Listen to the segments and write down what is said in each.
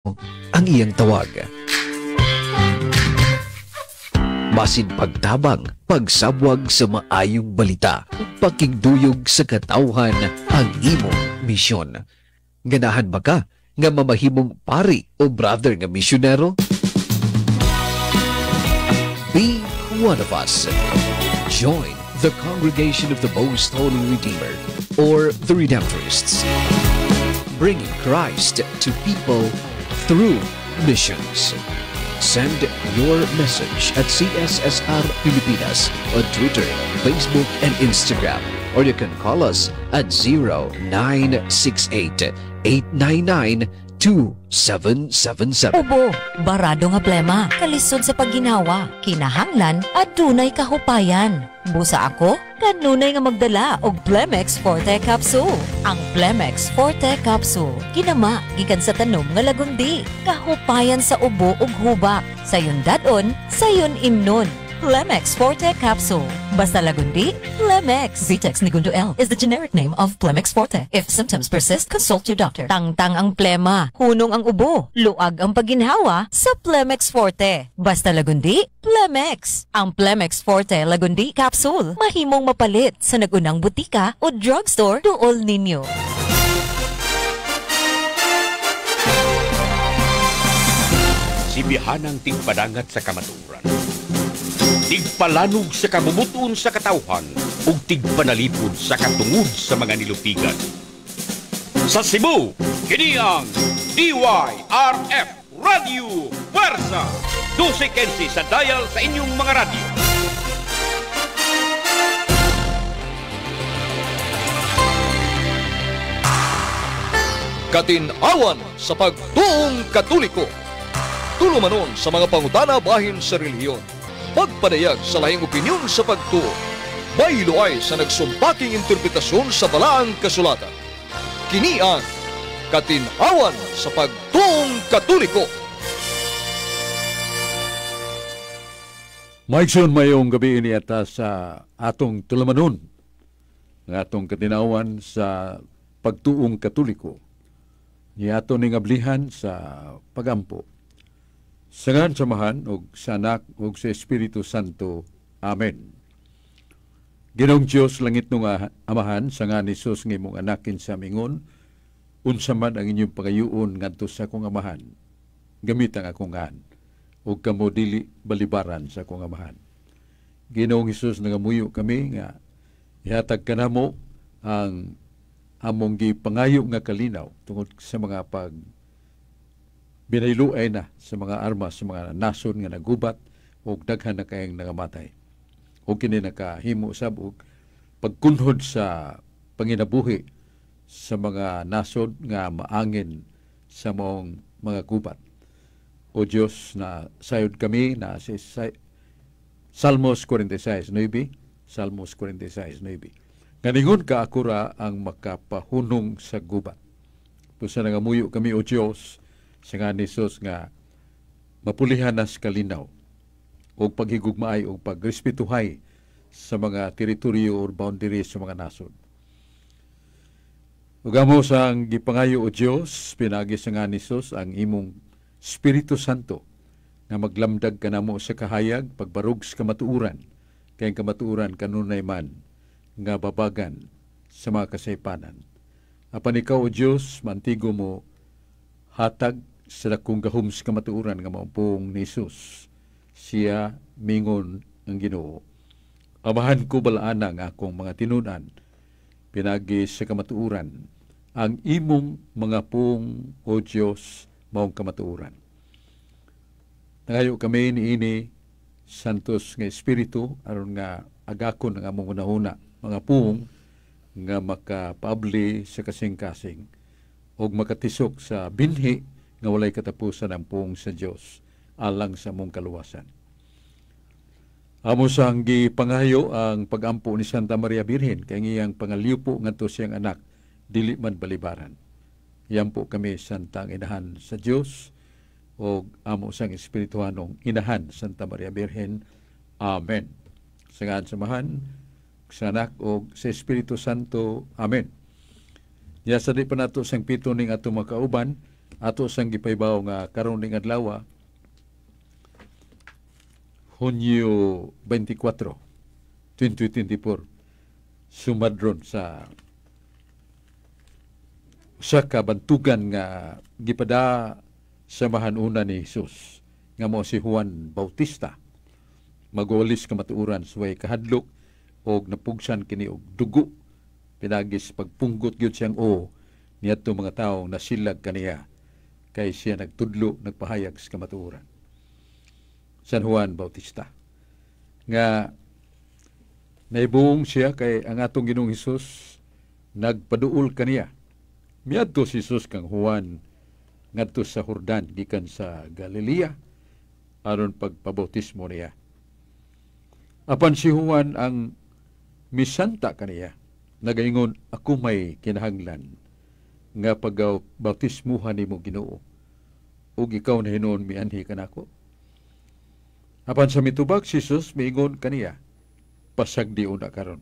Ang iyang tawag. Basin pagtabang, pagsabwag sa maayong balita, pakigduyog sa katawhan ang imong misyon. Ganahan ba ka nga mamahimong pari o brother nga misyonero? Be one of us. Join the Congregation of the Most Holy Redeemer or the Redemptorists, bringing Christ to people through missions. Send your message at CSSR Pilipinas on Twitter, Facebook, and Instagram. Or you can call us at 0968 899 2777. Ubo, barado nga plema, kalisod sa pagginhawa, kinahanglan adunay kahupayan. Busa ako, kanunay nga magdala og Plemex Forte Capsule. Ang Plemex Forte Capsule, ginama gikan sa tanom nga lagundi, kahupayan sa ubo ug hubak. Sayon dad-on, sayon imnon. Plemex Forte Capsule. Basta lagundi, Plemex. Vitex Negundo L is the generic name of Plemex Forte. If symptoms persist, consult your doctor. Tangtang ang plema, hunong ang ubo, luag ang paginhawa sa Plemex Forte. Basta lagundi, Plemex. Ang Plemex Forte Lagundi Capsule, mahimong mapalit sa nagunang butika o drugstore duol ninyo. Si Bihanang tigpadangat sa kamaturan, tigpalanog sa kabubut-on sa katawhan, ug tigpanalipod sa katungod sa mga nilupigan. Sa Cebu, kini ang DYRF Radio Fuerza. 12:15 sa dial sa inyong mga radyo. Katinawan sa pagtuong Katoliko. Tulumanon sa mga pangutana bahin sa relihiyon. Pagpadayag sa lahing opinyon sa pagtuo. Bayloay sa nagsumpaking interpretasyon sa balaang kasulatan. Kini ang Katinawan sa Pagtuong Katoliko. Maigsoon, mayong gabi ini ata sa atong tulumanon ng atong katinawan sa pagtuong Katoliko. Ni ato ning ablihan sa pagampo. Sa ngalan sa Amahan ug sa Anak ug sa Espiritu Santo. Amen. Ginoong Dios, langit nung Amahan, sa ngalan ni Jesus nga imong anak kinsa mingon, unsa man ang inyong pangayuon ngadto sa akong Amahan, gamit ang akong ngalan, ug kamo dili balibaran sa akong Amahan. Ginoong Hesus, nangamuyo kami nga ihatag kanamo ang among gipangayo nga kalinaw tungod sa mga pag binayluay na sa mga armas sa mga nason nga nagubat ug daghan na kayang nangamatay. O kini nakahimo sab og pagkunhod sa panginabuhi sa mga nasod nga maangin sa maong mga gubat. O Dios, na sayod kami na si Salmos 46:9, Salmos 46:9. Nganingon ka ako ra ang makapahunong sa gubat. Pusa nangamuyo kami, O Dios, sa nga ni Jesus nga mapulihan nas kalinaw og paghigugmaay og pagrespetuhay sa mga teritoryo or boundaries sa mga nasod. Ug amo sang gipangayo, O Dios, pinaagi sa nga ni Jesus ang imong Espiritu Santo nga maglamdag kanamo sa kahayag pagbarug sa kamatuoran, kay ang kamatuoran kanunay man nga babagan sa mga kasaypanan. Apan ikaw, O Dios, mantigo mo hatag sa dakong gahom sa kamatuoran nga maumpong ni Jesus. Siya mingon ang Ginoo. Amahan ko balaana ang akong mga tinun-an, pinagi sa kamatuoran. Ang imong mga pung, O Dios, maong kamatuoran. Nangayo kami niini, Santos nga Espiritu, aron nga agakon ang among hunahuna, mga pung nga makapaabli sa kasing-kasing og makatisok sa binhi nga walay katapusan ang puong sa Dios alang sa among kaluwasan. Amo sang gipangayo ang pagampo ni Santa Maria Birhen kay ang iyang pangaliupo ngadto siyang anak dili man balibaran. Yampo kami Santa ang Inahan sa Dios og amo sang espirituhanong Inahan Santa Maria Birhen. Amen. Sa ngalan sa Amahan, sa Anak og sa Espiritu Santo. Amen. Ya sa di pa nato sang pito ning atong makauban, Ato sang gipaybaw nga karon ning adlaw, Hunyo 24, 2024, sumadron sa usa ka bantugan nga gipada sa mahanuna ni Jesus nga mao si Juan Bautista. Magwalis kamatuoran, suway kahadlok og napugsan kini og dugo pinagis pagpunggot gyud siyang o niadto mga tawo nasilag kaniya kay siya nagtudlo, nagpahayag sa kamatuoran. San Juan Bautista nga naibuong siya kay ang atong Ginoong Hesus nagpaduol kaniya. Miadto si Jesus kang Juan ngadto sa Jordan gikan sa Galilea aron pagpabautismo niya. Apan si Juan ang misanta kaniya, nagaingon, "Ako may kinahanglan nga pagabautismuhan nimo, Ginoo, ug ikaw na hinuon mianhi kanako?" Apan sa mitubag si Jesus, miingon kaniya, "Pasagdi una karon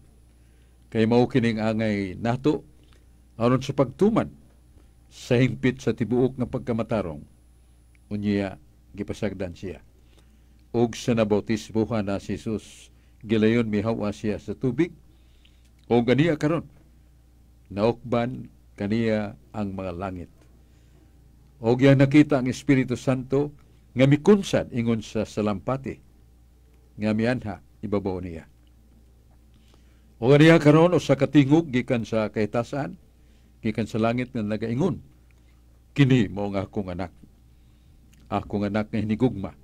kay mao kining angay nato aron sa pagtuman sa hingpit sa tibuok nga pagkamatarong." Unya gipasagdan siya. Ug sa nabautismuhan na si Jesus, gilayon mihawa siya sa tubig, o ganiya karon naukban kaniya ang mga langit. O iyang nakita ang Espiritu Santo nga mikunsad ingon sa salampati nga mianha ibabaw niya. O ganiya karon usa ka tingog gikan sa kahitasan, gikan sa langit nga nagaingon, "Kini mao ang akong anak, akong anak nga hinigugma,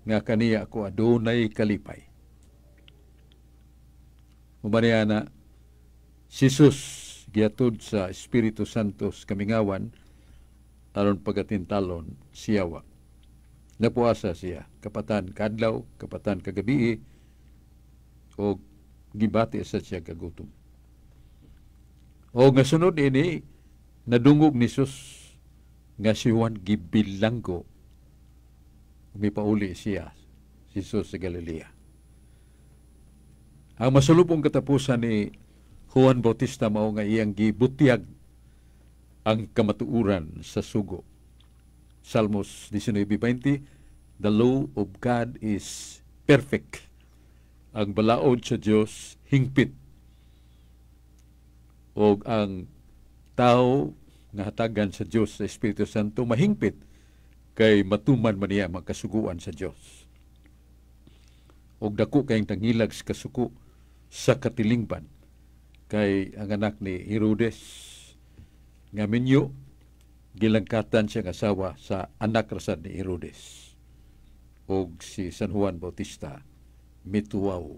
nga kaniya ako adunay kalipay." Umaniya na si Jesus giatod sa Espiritu Santo sa kamingawan aron pagatintalon siyawa. Napuasa siya kapatan kadlaw, kapatan kagabi, o gibati sa siya kagutom. O nga sunod ini, nadungog ni Jesus nga si Juan gibilanggo. Mipauli siya si Jesus sa Galilea. Ang masulubong katapusan ni Juan Bautista mao nga iyang gibutyag ang kamatuoran sa sugo. Salmos 19:20, "The law of God is perfect." Ang balaod sa Dios hingpit. Og ang tao nga hatagan sa Dios sa Espiritu Santo mahingpit kay matuman man niya mga kasuguan sa Dios. Og dako kayong tangilag sa kasuko sa katilingban kay ang anak ni Herodes nga minyo, gilangkatan siyang asawa sa anak rasad ni Herodes. Og si San Juan Bautista mituwaw.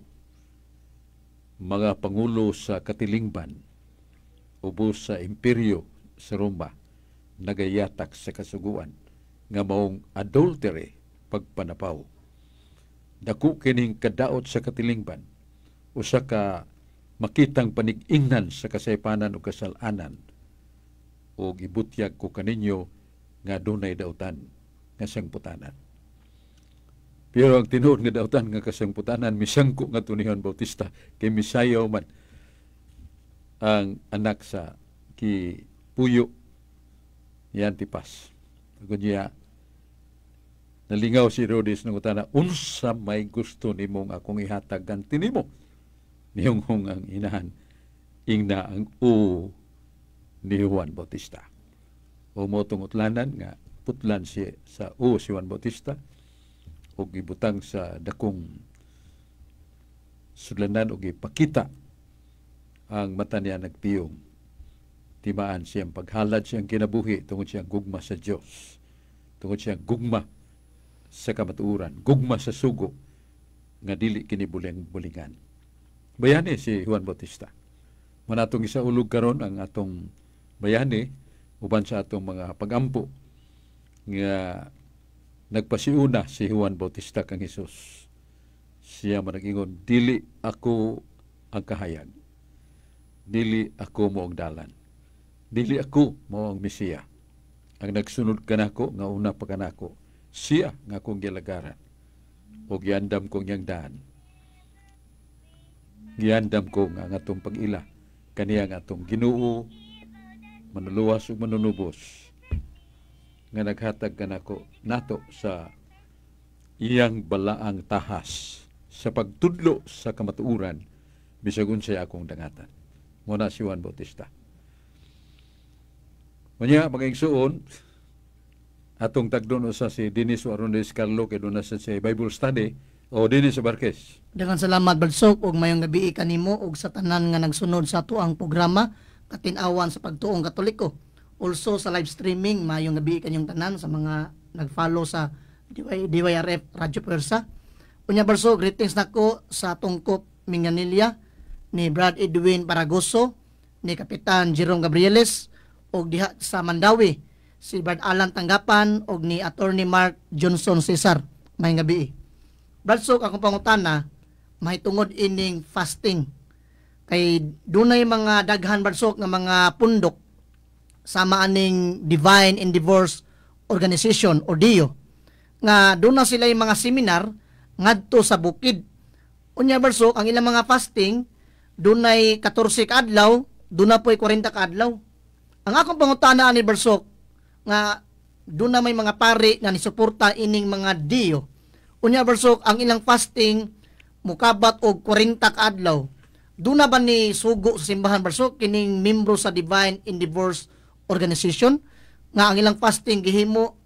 Mga pangulo sa katilingban ubos sa imperyo sa Roma nagayatak sa kasuguan nga maong adultery, pagpanapaw. Dako kining kadaot sa katilingban, usa ka makitang panig-ingnan sa kasaypanan o kasalanan, o gibutyag ko kaninyo nga dunay dautan nga sangputanan. Pero ang tinuod nga dautan nga kasangputanan misangko nga ni Juan Bautista kay misayaw man ang anak sa ki puyo ni Antipas. Kunya nalingaw si Herodes ng utana, "Unsa may gusto nimong akong ihatag ganti nimo?" Nihunghong ang inahan, ingna ang u ni Juan Bautista. O mo utlanan nga putlan si sa u si Juan Bautista og gibutang sa dakong sudlanan og ipakita ang mata niya nagpiyong. Timaan siyang paghalad siyang kinabuhi tungod siyang gugma sa Dios, tungod siyang gugma sa kamatuoran, gugma sa sugo nga dili kini buling-bulingan. Bayani si Juan Bautista. Manatong isaulog karon ang atong bayani uban sa atong mga pagampo nga nagpasiuna si Juan Bautista kang Hesus. Siya man nag-ingon, "Dili ako ang kahayag. Dili ako mo ang dalan. Dili ako mo ang Mesiya. Ang nagsunod kanako nga una pa kanako, siya nga akong gilagaran. O giandam kong niyang daan. Giandam ko nga ang atong pag-ila kaniya nga atong Ginoo, manuluwas ug manunubos." nga naghatag kanako nato sa iyang balaang tahas sa pagtudlo sa kamatuoran bisag unsay akong dangatan. Mao na si Juan Bautista. Unya, mga igsuon, atong tagdon usa si Dennis Warondes Carlo kay duna sa Bible study o Dennis Barquez. Daghang salamat, Brad Sok, ug mayong gabi kanimo ug sa tanan nga nagsunod sa atoang programa Katin-awan sa Pagtuong Katoliko. Also sa live streaming, mayong gabi kanyong tanan sa mga nag-follow sa DYRF Radyo Puwersa. Unya, Brad Sok, greetings nako sa Tungkop Minganilla ni Brad Edwin Paragoso, ni Kapitan Jerome Gabrieles, ug diha sa Mandawi si Brad Alan Tanggapan ug ni Attorney Mark Johnson Cesar. Mayong gabi. Brad Sok, akong pangutana mahitungod ining fasting. Kay dunay mga daghan, Brad Sok, nga mga pundok sama aning Divine Endeavors Organization o DIO nga duna sila yung mga seminar ngadto sa bukid. Unya, Brad Sok, ang ilang mga fasting dunay 14 ka adlaw, duna po'y 40 ka adlaw. Ang akong pangutana ani, Brad Sok, nga duna may mga pari nga nisuporta ining mga DIO. Unya, Brad Sok, ang ilang fasting mukabat og 40 ka adlaw. Duna ba ni sugo sa simbahan, Brad Sok, kining membro sa Divine Endeavors Organization nga ang ilang fasting gihimo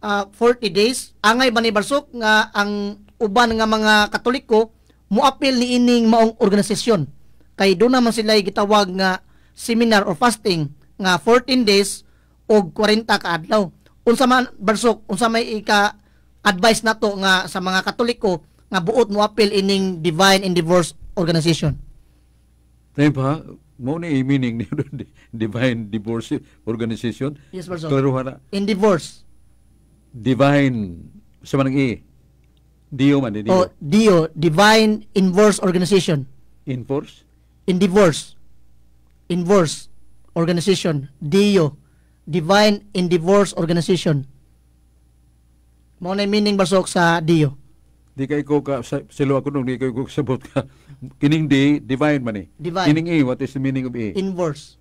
40 days? Angay ba ni, Brad Sok, nga ang uban nga mga Katoliko moapil ni ining maong organisasyon kay duna man sila gitawag nga seminar or fasting nga 14 days og 40 ka adlaw? Unsa man, Brad Sok, unsa may ika advice nato nga sa mga Katoliko nga buot moapil ining Divine Endeavors Organization? Tayo pa, mao ni meaning ni Divine Divorce Organization. Yes, Brad Sok. Klaro na. Endeavors. Divine, sa manang E. Dio man, di O Dio, Divine Endeavors Organization. Enforce? Endeavors. Endeavors Organization. Dio. Divine Endeavors Organization. Mao na meaning, Brad Sok, sa Dio. Di kay ko ka, sa, silo ako nung di kay ko kasabot ka. Kining D, divine man eh. Divine. Kining E, what is the meaning of E? Endeavors.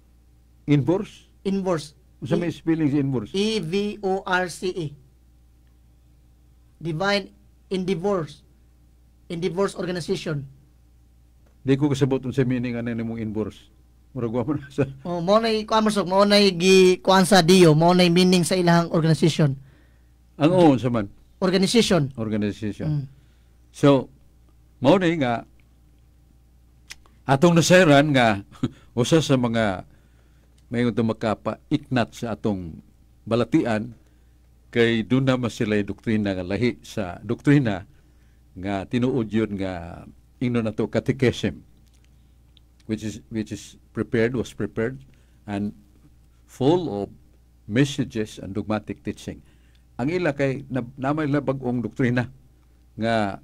Enforce? Endeavors. Unsa may spelling sa enforce? E V O R C E. Divine Endeavors. Endeavors Organization. Di ko kasabot unsa meaning ano nimong enforce. Murag wa man sa Oh, mao na kuan, Brad Sok, mao na gi kuan sa Dio, mao na meaning sa ilahang organization. Ang O unsa man? Organization. Organization. So, mao ni nga atong nasayran nga usa sa mga mayon makapaiknat sa atong balatian kay duna na man sila doktrina nga lahi sa doktrina nga tinuod yun nga ingnon nato catechism, which is prepared was prepared and full of messages and dogmatic teaching. Ang ila kay na, namay ila bag-ong doktrina nga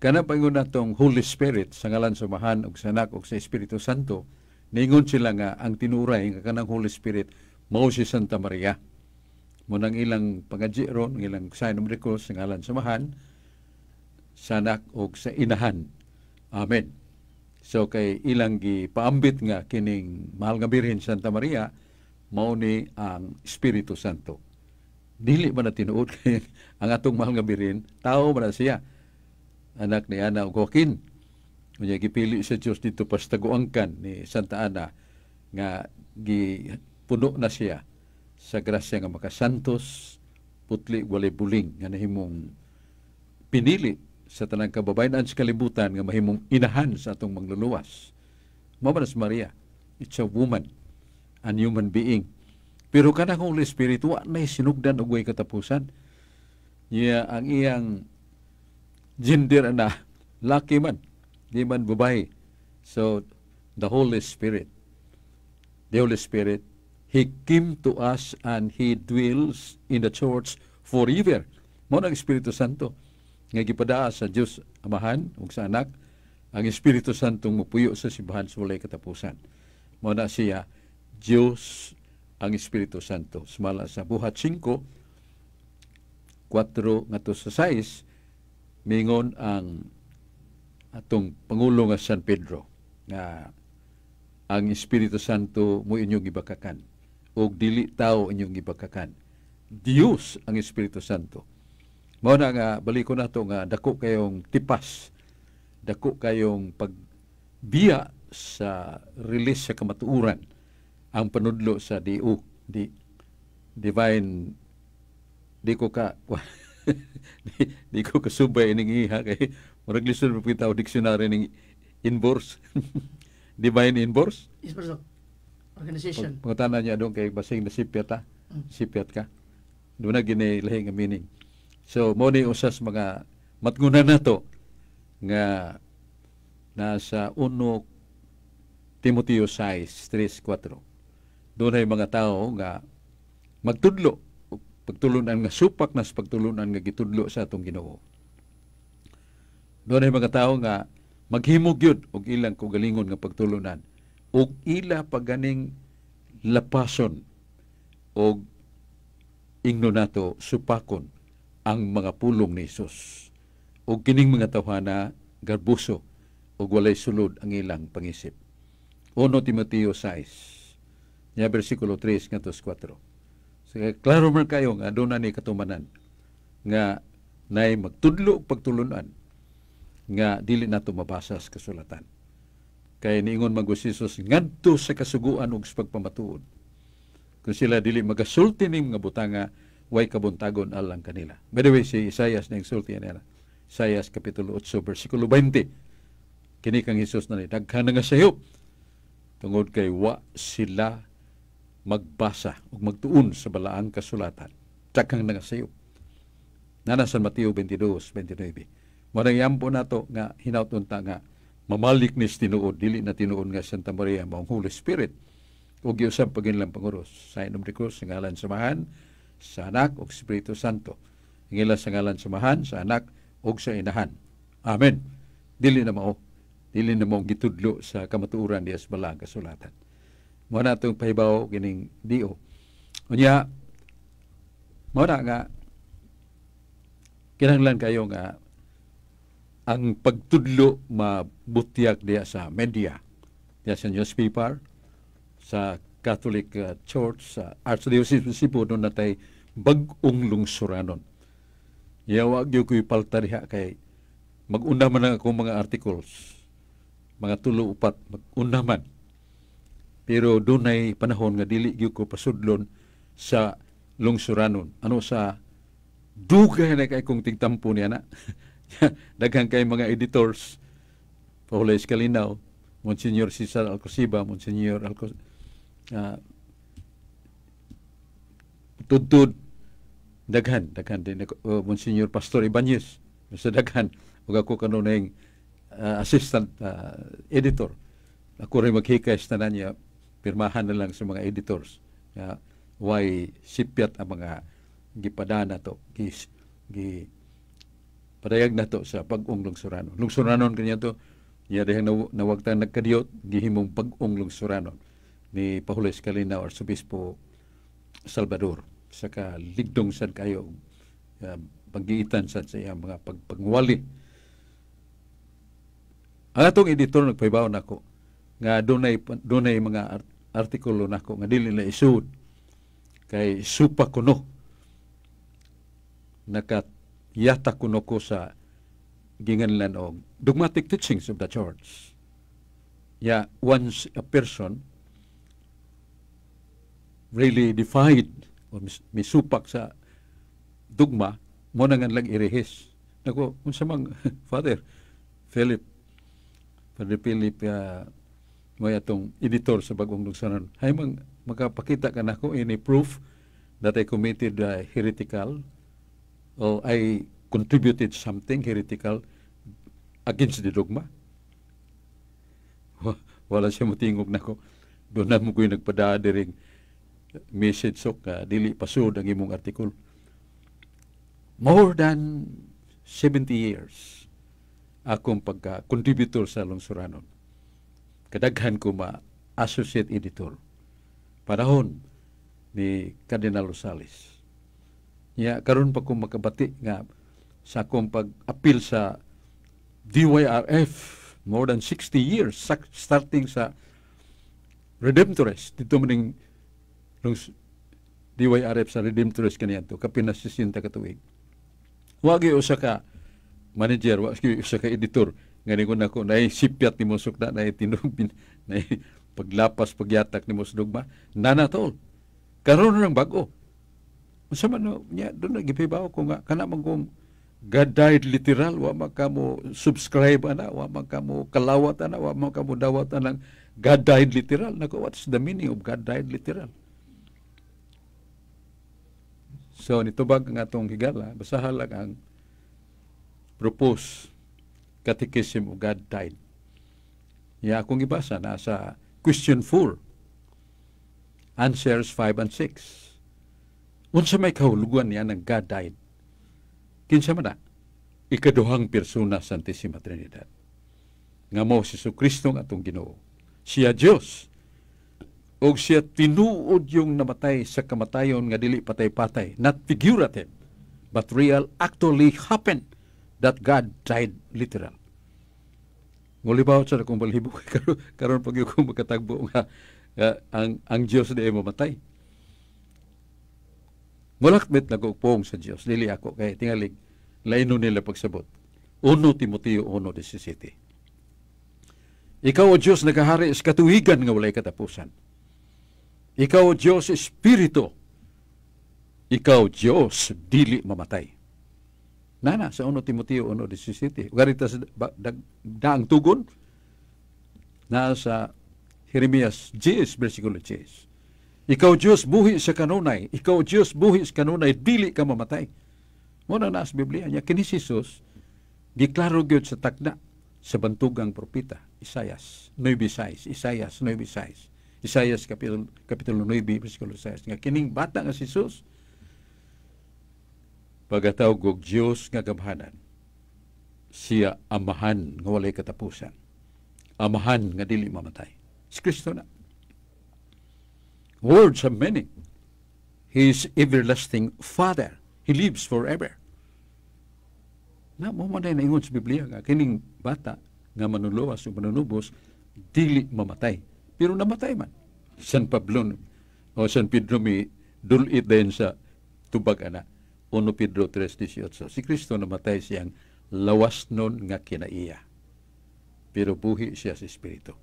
kana paingon natong Holy Spirit sa ngalan sa Amahan ug sa Anak ug sa Espiritu Santo. Ningon sila nga ang tinuray nga kanang Holy Spirit mao si Santa Maria. Mao nang ilang pangadji ron, ang ilang sign of the cross, sa ngalan sa Amahan, sa Anak ug sa Inahan. Amen. So kay ilang gipaambit nga kining mahal nga Birhen Santa Maria mao ni ang Espiritu Santo. Dili man na tinuod kay ang atong mahal nga Birhen, tao man na siya. Anak ni Ana ug Joaquin. Unya gipili sa Dios dito pastaguangkan ni Santa Ana nga gipuno na siya sa grasya nga makasantos, putli, walay buling, nga nahimong pinili sa tanang kababayen sa kalibutan nga mahimong inahan sa atong mangluluwas. Mao man si Maria. It's a woman and human being. Pero kanang Holy Spirit, wa nay sinugdan og way katapusan. Niya ang iyang gender na laki man, di man babae. So, the Holy Spirit, the Holy Spirit, He came to us and He dwells in the church forever. Mao ang Espiritu Santo nga gipadaa sa Dios Amahan ug sa Anak, ang Espiritu Santo mupuyo sa simbahan sa walay katapusan. Mao na siya Dios ang Espiritu Santo. Sumala sa Buhat 5, 4 ngadto sa 6, mingon ang atong Pangulo nga San Pedro nga ang Espiritu Santo mo inyong gibakakan ug dili tao inyong gibakakan. Dios ang Espiritu Santo. Mao na nga baliko nato nga dako kayong tipas, dako kayong pagbiya sa release sa kamatuoran ang panudlo sa DO, di Divine, di ko ka di ko kasubay ining iha kay murag lisod mo kita dictionary ning inborse, Divine Inborse. Yes, Pastor. Organization. Pangutana niya doon kay basing nasipyat ta. Sipyat ka. Doon na gini lahi nga meaning. So mo ni usas mga matngunan nato nga nasa 1 Timoteo 6, 3, 4. Doon ay mga tao nga magtudlo pagtulunan nga supak na sa pagtulunan nga gitudlo sa atong Ginoo. Doon ay mga tao nga maghimog yun og ilang kaugalingon nga pagtulunan ug ila paganing lapason og ingno nato supakon ang mga pulong ni Hesus. Ug kining mga tawhana garbuso ug walay sulod ang ilang pangisip. 1 Timoteo 6 nya bersikulo 3 ngadto 4. So, klaro man kayo nga doon na ni katumanan nga nay magtudlo og pagtulunan nga dili nato mabasa sa kasulatan. Kay niingon man si Jesus ngadto sa kasuguan ug sa pagpamatuod. Kung sila dili magasulti ning mga butanga, way kabuntagon alang kanila. By the way, si Isaias ning sulti niya. Isaias kapitulo 8 bersikulo 20. Kini kang Hesus na ni daghan nga sayop tungod kay wa sila magbasa ug magtuon sa balaang kasulatan. Daghang nga sayop. Nana sa Mateo 22:29. Mao nang yampo nato nga hinaut unta nga mamalik ni tinuod, dili na tinuod nga Santa Maria maong Holy Spirit ug giusab pag lang panguros sa inom de Cruz sa ngalan sa Amahan, sa Anak ug Espiritu Santo. Ang ila sa ngalan sa Amahan, sa Anak ug sa Inahan. Amen. Dili na mao, dili na mao gitudlo sa kamatuoran diya sa balaang kasulatan. Mao na atong pahibaw kining dio. Unya mao na nga kinahanglan kayo nga ang pagtudlo mabutyag diya sa media, diya sa newspaper, sa Catholic Church, sa Archdiocese of Cebu, doon natay bag-ong lungsuranon. Yawa gyud ko'y palta diha kay mag-una man ang akong mga articles. Mga tulo upat mag-una man. Pero dunay panahon nga dili gyud ko pasudlon sa lungsuranon. Ano sa dugay na kay kong tigtampo niya na. Daghan kay mga editors, Paolo Escalinaw, Monsignor Cesar Alcosiba, Monsignor Alcos Tudtud, daghan, daghan din ako, Monsignor Pastor Ibanez, basta daghan, ug ako kanunay assistant editor. Ako rin maghikay sa tanan niya, pirmahan na lang sa mga editors. Why sipyat ang mga gipadana to, gi, gi padayag na to sa bag-ong lungsuranon. Lungsuranon kanya to, niya dihang nawagtang nagkadiyot, gihimong bag-ong lungsuranon ni Pahules Kalinaw, Arsobispo Salvador. Saka ligdong sad kayo paggiitan sad sa iyang mga pagpangwali. Ang atong editor nagpahibaw nako nga dunay dunay mga artikulo nako nga dili na isud kay supa kuno, nakayata kuno ko sa ginganlan og dogmatic teachings of the Church. Ya, once a person really defied o misupak sa dugma mo na nga lang irehis. Nako, unsa mang Father Philip, Father Philip, mo atong editor sa Bagong Lungsuranon. Hay mang makapakita ka nako any proof that I committed heretical or I contributed something heretical against the dogma? Wala siya motingog nako. Doon na mo ko'y nagpadaa diring message sok dili pasud ang imong artikul. More than 70 years akong pagka-contributor sa Lungsuranon. Kadaghan ko ma-associate editor. Panahon ni Cardinal Rosales. Ya, karon pa ko makabati nga sa akong pag-apil sa DYRF more than 60 years starting sa Redemptorist dito maning DYRF sa Redemptorist kaniadto, kapin na 60 ka tuig. Wa gyud usa ka manager, wa gyud usa ka editor nga ningon nako, "Naay sipyat nimo sukda, naay tinuig, naay paglapas, pagyatak nimo sa dogma." Nana tol. Karon nang bag-o. Unsa man no, nya doon na gipibaw ko nga kana man kung God died literal, wa man kamo subscribe ana, wa man kamo kalawat ana, wa man kamo dawat anang God died literal. Nako, what's the meaning of God died literal? So nitubag ang atong higala, basahan lang ang propose Catechism of God died. Ya akong gibasa na sa question 4, answers 5 and 6. Unsa may kahulugan niya ng God died? Kinsa man na? Ikaduhang persona sa Santissima Trinidad. Nga mao si Kristo ang atong Ginoo. Siya Dios. Og siya tinuod yung namatay sa kamatayon nga dili patay-patay. Not figurative, but real, actually happened that God died literal. Ngulibaw sa akong balhibo karon karon pag ko makatagbo nga ang Dios di ay mamatay. Mulakbit na ko pong sa Dios, dili ako kay tingalig laino nila pagsabot. 1 Timoteo 1:17. Ikaw, O Dios, nagahari sa katuigan nga walay katapusan. Ikaw, O Dios, Espiritu. Ikaw, Dios, dili mamatay. Nana, sa 1 Timoteo 1:17. Garita sa daang tugon, na sa Jeremias 10, versikulo 10. Ikaw, Diyos, buhi sa kanunay. Ikaw, Diyos, buhi sa kanunay. Dili ka mamatay. Mao na sa Biblia niya. Kini si Jesus, giklaro gyud sa takna sa bantugang propeta, Isayas 9:6, Isayas 9:6. Isayas kapitulo 9, versikulo 6. Nga kining bata nga si Jesus, pagatawag og Diyos nga gamhanan, siya Amahan nga walay katapusan. Amahan nga dili mamatay. Si Kristo na. Words have meaning. He is everlasting Father. He lives forever. Na mao man ay naingon sa Biblia nga kining bata nga manuluwas o manunubos dili mamatay. Pero namatay man. San Pablo o San Pedro mi dulit din sa tubag ana. 1 Pedro 3:18. Si Kristo namatay siyang lawas nun nga kinaiya. Pero buhi siya sa Espiritu.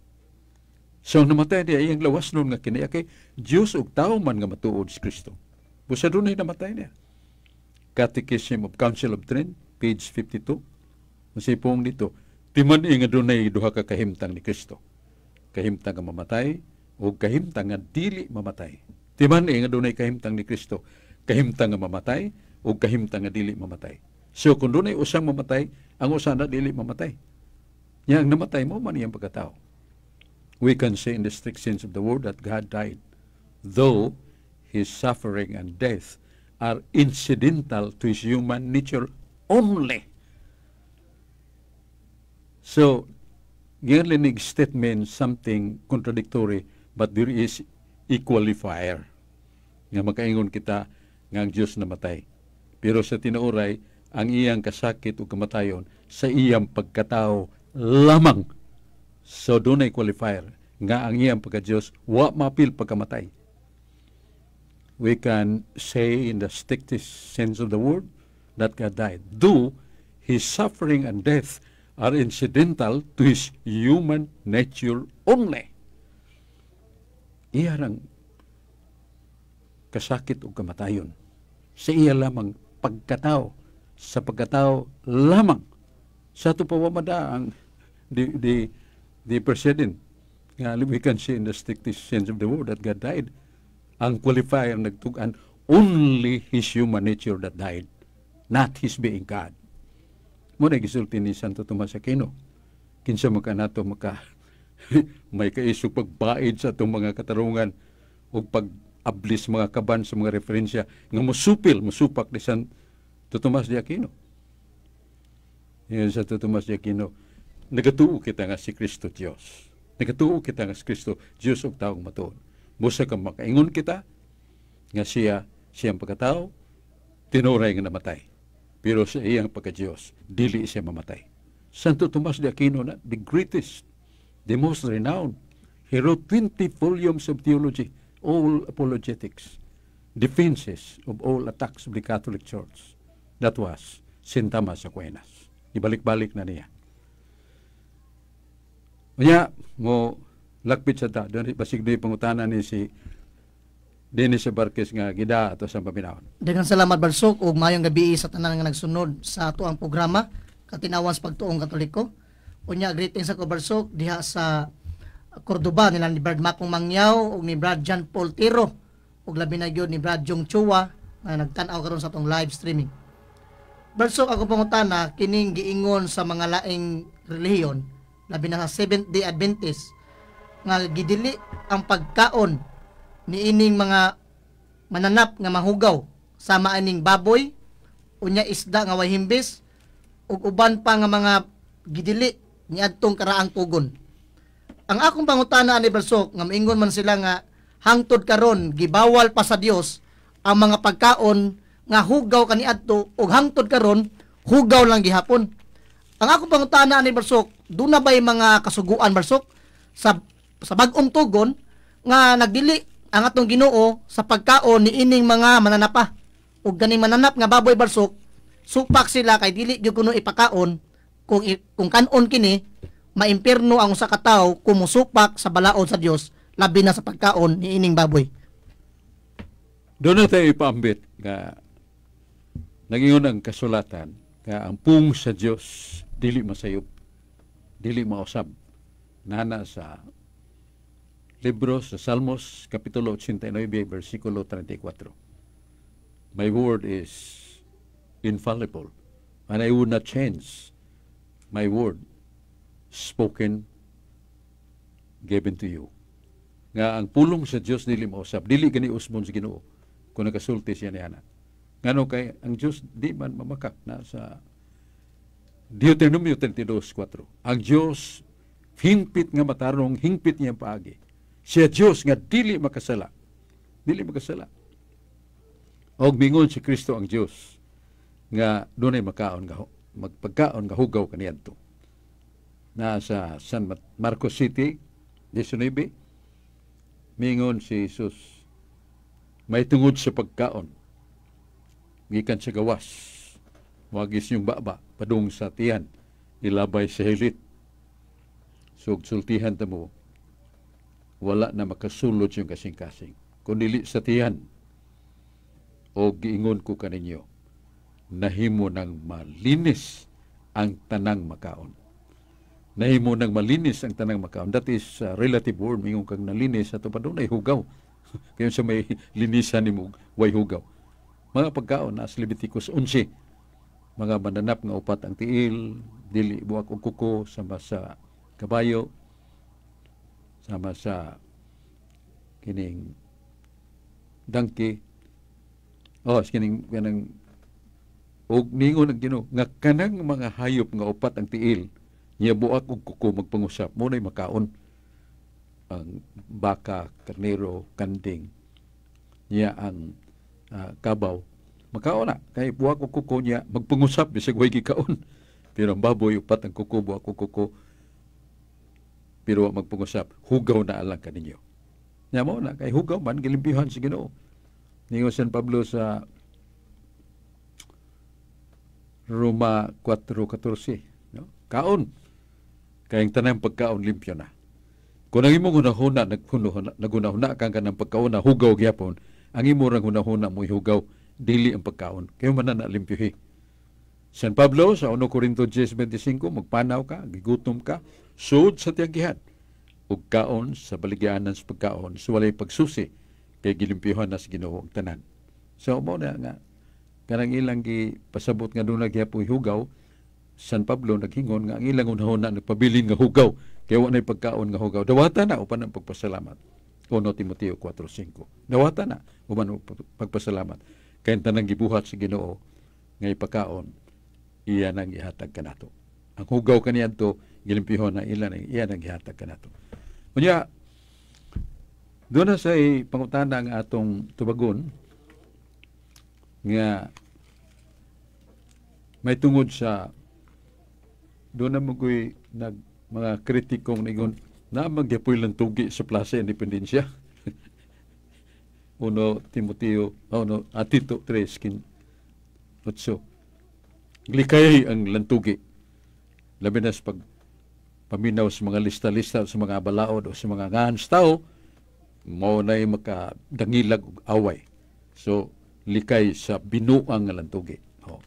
So namatay niya iyang lawas nun nga kinaiya kay Dios ug tao man nga matuod si Kristo. Busa dunay namatay niya. Catechism of Council of Trent, page 52. Masipong dito, timan nga dunay duha ka kahimtang ni Kristo. Kahimtang nga mamatay o kahimtang nga dili mamatay. Timan nga dunay kahimtang ni Kristo. Kahimtang nga mamatay o kahimtang nga dili mamatay. So kung dunay usang mamatay, ang usa na dili mamatay. Nya ang namatay mao man iyang pagkatao. We can say in the strict sense of the word that God died, though his suffering and death are incidental to his human nature only. So, giling statement something contradictory, but there is a qualifier. Nga makaingon kita nga ang Diyos namatay. Pero sa tinuoray, ang iyang kasakit o kamatayon sa iyang pagkatao lamang. So, dunay qualifier nga ang iyang pagka-Diyos wa mapil pagkamatay. We can say in the strictest sense of the word that God died, though his suffering and death are incidental to his human nature only. Iya rang kasakit o kamatayon. Sa iya lamang pagkatao, sa pagkatao lamang. Sa ato pa wamada ang the president nga we can say in the strictest sense of the word that God died. Ang qualifier nagtugan, only his human nature that died, not his being God. Mao na gisulti ni Santo Tomas Aquino. Kinsa man kanato maka may kaisog pagbaid sa atong mga katarungan o pag-ablis mga kaban sa mga referensya nga musupil, musupak ni Santo Tomas de Aquino. Yan Santo Tomas de Aquino, nagatuo kita nga si Kristo Dios. Nagatuo kita nga si Kristo Dios ug taong matuod. Busa ka makaingon kita nga siya siyang pagkatao, tinuray nga namatay. Pero sa iyang pagka-Diyos, dili siya mamatay. Santo Tomas de Aquino na, the greatest, the most renowned. He wrote 20 volumes of theology, all apologetics. defenses of all attacks of the Catholic Church. That was St. Thomas Aquinas. Ibalik-balik na niya. Unya, mo lakbit sa ta, doon basig doon pangutana ni si Dennis Barquez nga gida ato sa paminawon. Daghang salamat, Barsok, ug maayong gabi sa tanan nga nagsunod sa ato ang programa Katinawan sa Pagtuong Katoliko. Unya, greetings ako, Barsok, diha sa Cordoba nila ni Brad Makong Mangyaw ug ni Brad John Paul Tiro ug labi na gyud ni Brad Jong Chua nga nagtan-aw karon sa atong live streaming. Barsok, ako pangutana kining giingon sa mga laing relihiyon, labi na sa Seventh Day Adventist, nga gidili ang pagkaon niining mga mananap nga mahugaw sama aning baboy, unya isda nga way himbis ug uban pa nga mga gidili niadtong karaang tugon. Ang akong pangutana ani, Barsok, nga maingon man sila nga hangtod karon gibawal pa sa Dios ang mga pagkaon nga hugaw kaniadto ug hangtod karon hugaw lang gihapon. Ang akong pangutana ani, Barsok, duna bay mga kasuguan, Barsok, sa bag-ong tugon nga nagdili ang atong Ginoo sa pagkaon ni ining mga mananapa ug ganing mananap nga baboy, Barsok, supak sila kay dili gyud kuno ipakaon kung kanon kini maimpierno ang usa ka tawo kung musupak sa balaod sa Dios, labi na sa pagkaon ni ining baboy? Doon na tayo ipaambit nga nagingon ang kasulatan nga ang pung sa Dios dili masayop, dili mausab. Nana sa libro sa Salmos, Kapitulo 89, versikulo 34. "My word is infallible and I would not change my word spoken, given to you." Nga ang pulong sa Dios dili mausab, dili gani usbon sa Ginoo kung nakasulti siya niana. Ngano kay ang Dios di man mamakak na sa Deuteronomio 32:4. Ang Dios hingpit nga matarong, hingpit niya ang paagi. Siya Dios nga dili makasala. Dili makasala. Og mingon si Kristo ang Dios nga dunay makaon nga magpagkaon nga hugaw kaniadto. Na sa San Marcos City 19, mingon si Jesus, may tungod sa pagkaon gikan sa gawas, wagis yung baba padung sa tiyan, ilabay sa hilit. So sultihan ta mo, wala na makasulod yung kasing-kasing kung dili sa tiyan. O giingon ko kaninyo, nahimo ng malinis ang tanang makaon. Nahimo ng malinis ang tanang makaon. That is relative word. Mingon kang nalinis, ato pa dunay hugaw. Kaya sa may linisan nimo way hugaw. Mga pagkaon na sa Leviticus 11, mga mananap nga upat ang tiil, dili buak og kuko, sama sa kabayo, sama sa kining donkey, oh, kining kanang, og ningon ang Ginoo nga kanang mga hayop nga upat ang tiil niya buak og kuko magpangusap mo na'y makaon, ang baka, karnero, kanding niya, ang kabaw makaon na kay buak og kuko niya magpangusap bisag way gikaon. Pero ang baboy, upat ang kuko, buak og kuko pero wa magpangusap, hugaw na alang kaninyo. Nya mo na kay hugaw man, gilimpyuhan sa Ginoo. Ningon San Pablo sa Roma 4:14, no? Kaon. Kay ang tanang pagkaon limpyo na. Kung ang imong hunahuna naghunahuna kang kanang pagkaon na hugaw gyapon, ang imo rang hunahuna mo hugaw, dili ang pagkaon. Kaya man na limpyohi. San Pablo sa 1 Corinto 10:25, magpanaw ka, gigutom ka, sud sa tiyanggihan ug kaon sa baligyanan sa pagkaon sa walay pagsusi kay gilimpyuhan na sa Ginoo ang tanan. So mo na nga kanang ilang gipasabot nga dunay gihapon hugaw, San Pablo naghingon nga ang ilang hunahuna nagpabilin nga hugaw kaya wa na'y pagkaon nga hugaw. Dawata na uban ang pagpasalamat. 1 Timoteo 4:5. Dawata na uban ang pagpasalamat. Kay ang tanang gibuhat sa Ginoo nga ipakaon, iya nang ihatag kanato. Ang hugaw kaniadto gilimpyuhan na ila iya nang gihatag kanato. Unya, doon na sa pangutana ang atong tubagon nga may tungod sa doon na magoy nag mga kritikong ningon na magyapoy lang tugi sa Plaza Independencia. 1 Timoteo, oh, no, Tito 3:8. Likay ang lantugi. Labi na sa pag paminaw sa mga lista-lista sa mga balaod o sa mga ngahan sa tao, mao na'y makadangilag og away. So, likay sa binuang nga lantugi. Oh,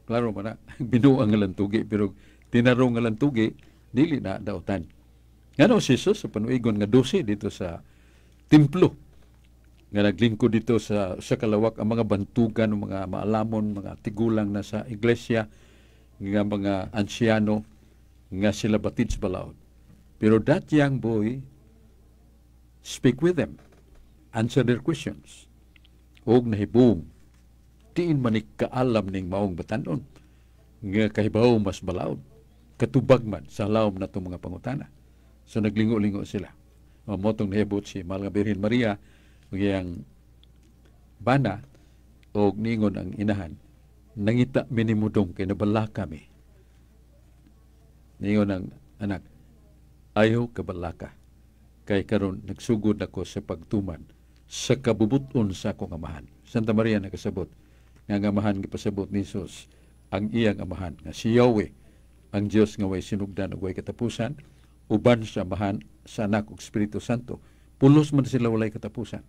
klaro man na, binuang nga lantugi, pero tinarong nga lantugi, dili na dautan. Ngano si Jesus sa panuigon nga 12 dito sa templo, nga naglingkod dito sa kalawak ang mga bantugan, mga maalamon, mga tigulang na sa iglesia, nga mga ansyano, nga sila batid sa balaod. Pero that young boy speak with them, answer their questions. Og nahibong, diin man ni kaalam ning maong batanon, nga kahibaw mas balaod, katubag man sa lawom na itong mga pangutana. So naglingo-lingo sila. O, motong nahibot si Mahal nga Birhen Maria, ug iyang bana, og ningon ang inahan, "Nangita mi nimo dong kay nabalaka mi." Ningon ang anak, "Ayaw kabalaka, kay karon nagsugod ako sa pagtuman sa kabubuton sa akong amahan." Santa Maria nakasabot nga ang amahan gipasabot ni Jesus ang iyang amahan nga si Yahweh, ang Dios nga way sinugdan ug way katapusan, uban sa Amahan, sa Anak ug Espiritu Santo. Pulos man sila walay katapusan.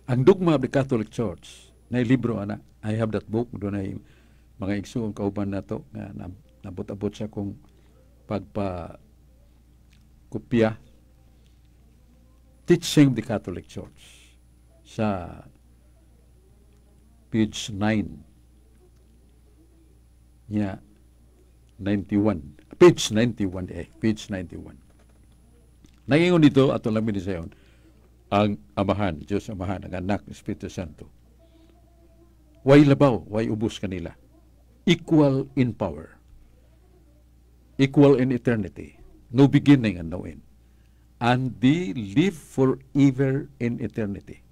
Ang dogma of the Catholic Church na libro ana, I have that book. Dunay mga igsuon kauban nato nga nabot-abot sa akong pagpa kopya, Teaching of the Catholic Church, sa page 9 niya, 91, page 91 eh, page 91. Nangingon dito, ato lang binisayon, ang Amahan, Diyos Amahan, ang Anak, Espiritu Santo, way labaw, way ubos kanila. Equal in power, equal in eternity, no beginning and no end, and they live forever in eternity.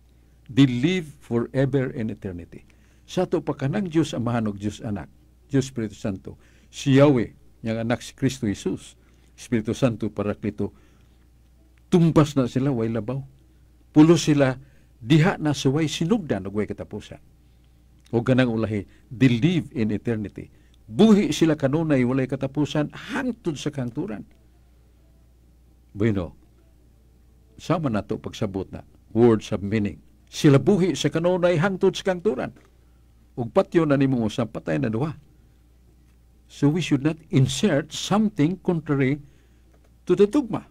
They live forever in eternity. Sa ato pa, kanang Diyos Amahan ug Diyos Anak, Diyos Espiritu Santo, si Yahweh, yang anak si Kristo Jesus, Espiritu Santo, Paraklito, tumbas na sila, way labaw. Pulos sila diha na sa way sinugdan ug way katapusan. O ganang ulahi, they live in eternity. Buhi sila kanunay walay katapusan hangtod sa kahangturan. Bueno, sama nato pagsabot na words of meaning. Sila buhi sa kanunay hangtod sa kahangturan. Ug patyo na nimong usab, patay na duha. So we should not insert something contrary to the dogma,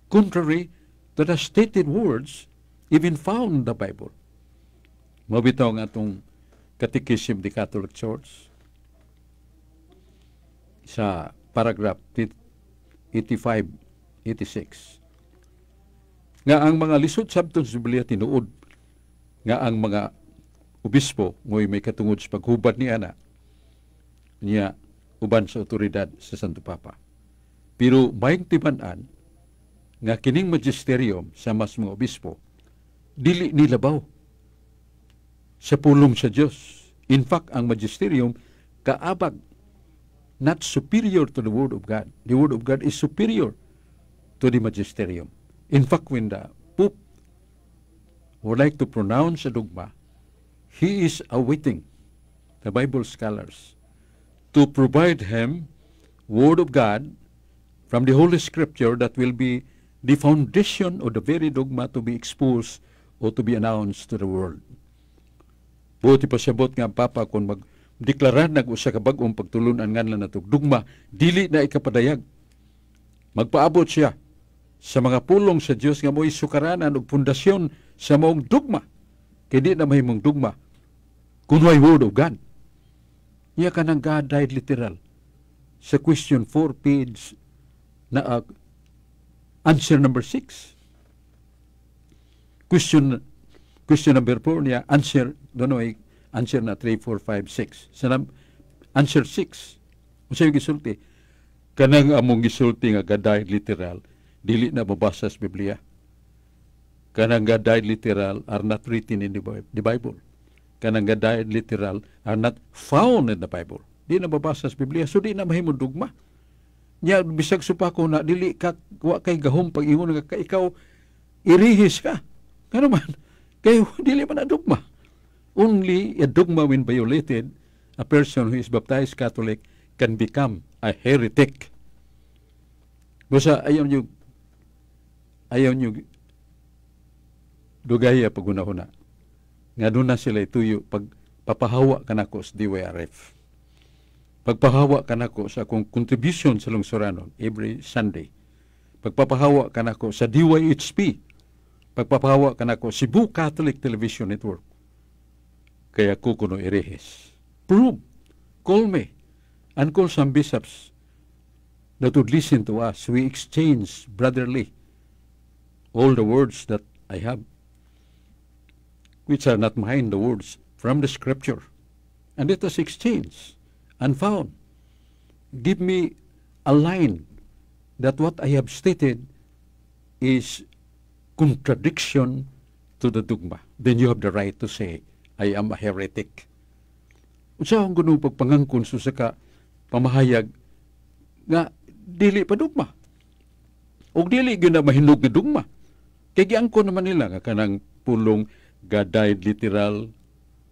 contrary to the stated words even found in the Bible. Mabitaw nga atong Catechism the Catholic Church sa paragraph 85, 86 nga ang mga lisod sabton sa Biblia, tinuod nga ang mga obispo ngoy may katungod sa paghubad ni ana niya uban sa otoridad sa Santo Papa. Pero may tiban-an nga kining magisterium sa mas mga obispo dili nilabaw sa pulong sa Dios. In fact, ang magisterium kaabag, not superior to the Word of God. The Word of God is superior to the magisterium. In fact, when the Pope would like to pronounce a dogma, he is awaiting the Bible scholars to provide him Word of God from the Holy Scripture that will be the foundation of the very dogma to be exposed or to be announced to the world. Buot ipasabot nga ang Papa kung magdeklarar nag usa ka bag-ong pagtulunan nganlan nato dugma, dili na ikapadayag. Magpaabot siya sa mga pulong sa Dios nga mo'y sukaranan ug pundasyon sa maong dugma. Kay di na mahimong dugma kung way Word of God. Iya kanang God died literal. Sa question 4, page na answer number 6. Question number 4 niya, answer, don't know, answer na 3, 4, 5, 6. Sa answer 6. Unsa yung gisulti? Kanang among gisulti nga God died literal, dili na mabasa sa Biblia. Kanang God died literal are not written in the Bible. Kanang God died literal are not found in the Bible. Di na mabasa sa Biblia, so di na mahimong dugma. Nya bisag supako na, dili ka, wa kay gahom pag ingon nga ka ikaw irihis ka. Ngano man, kay dili man na dogma. Only a dogma when violated, a person who is baptized Catholic can become a heretic. Basta ayaw nyo dugaya paghuna-huna. Nga doon na sila ituyo pag papahawa kanako sa DYRF. Pagpahawa kanako sa akong contribution sa lungsuranon every Sunday. Pagpapahawa kanako sa DYHP. Pagpapahawa kanako Cebu Catholic Television Network. Kaya ko kuno erehes. Prove. Call me. And call some bishops that would listen to us. We exchange brotherly all the words that I have, which are not mine, the words from the scripture. And let us exchange and found. Give me a line that what I have stated is contradiction to the dogma. Then you have the right to say, "I am a heretic." Unsa ang kuno pagpangangkon sa ka pamahayag nga dili pa dogma? Og dili gyud na mahinog nga dogma. Kay giangkon naman nila nga kanang pulong "God died literal,"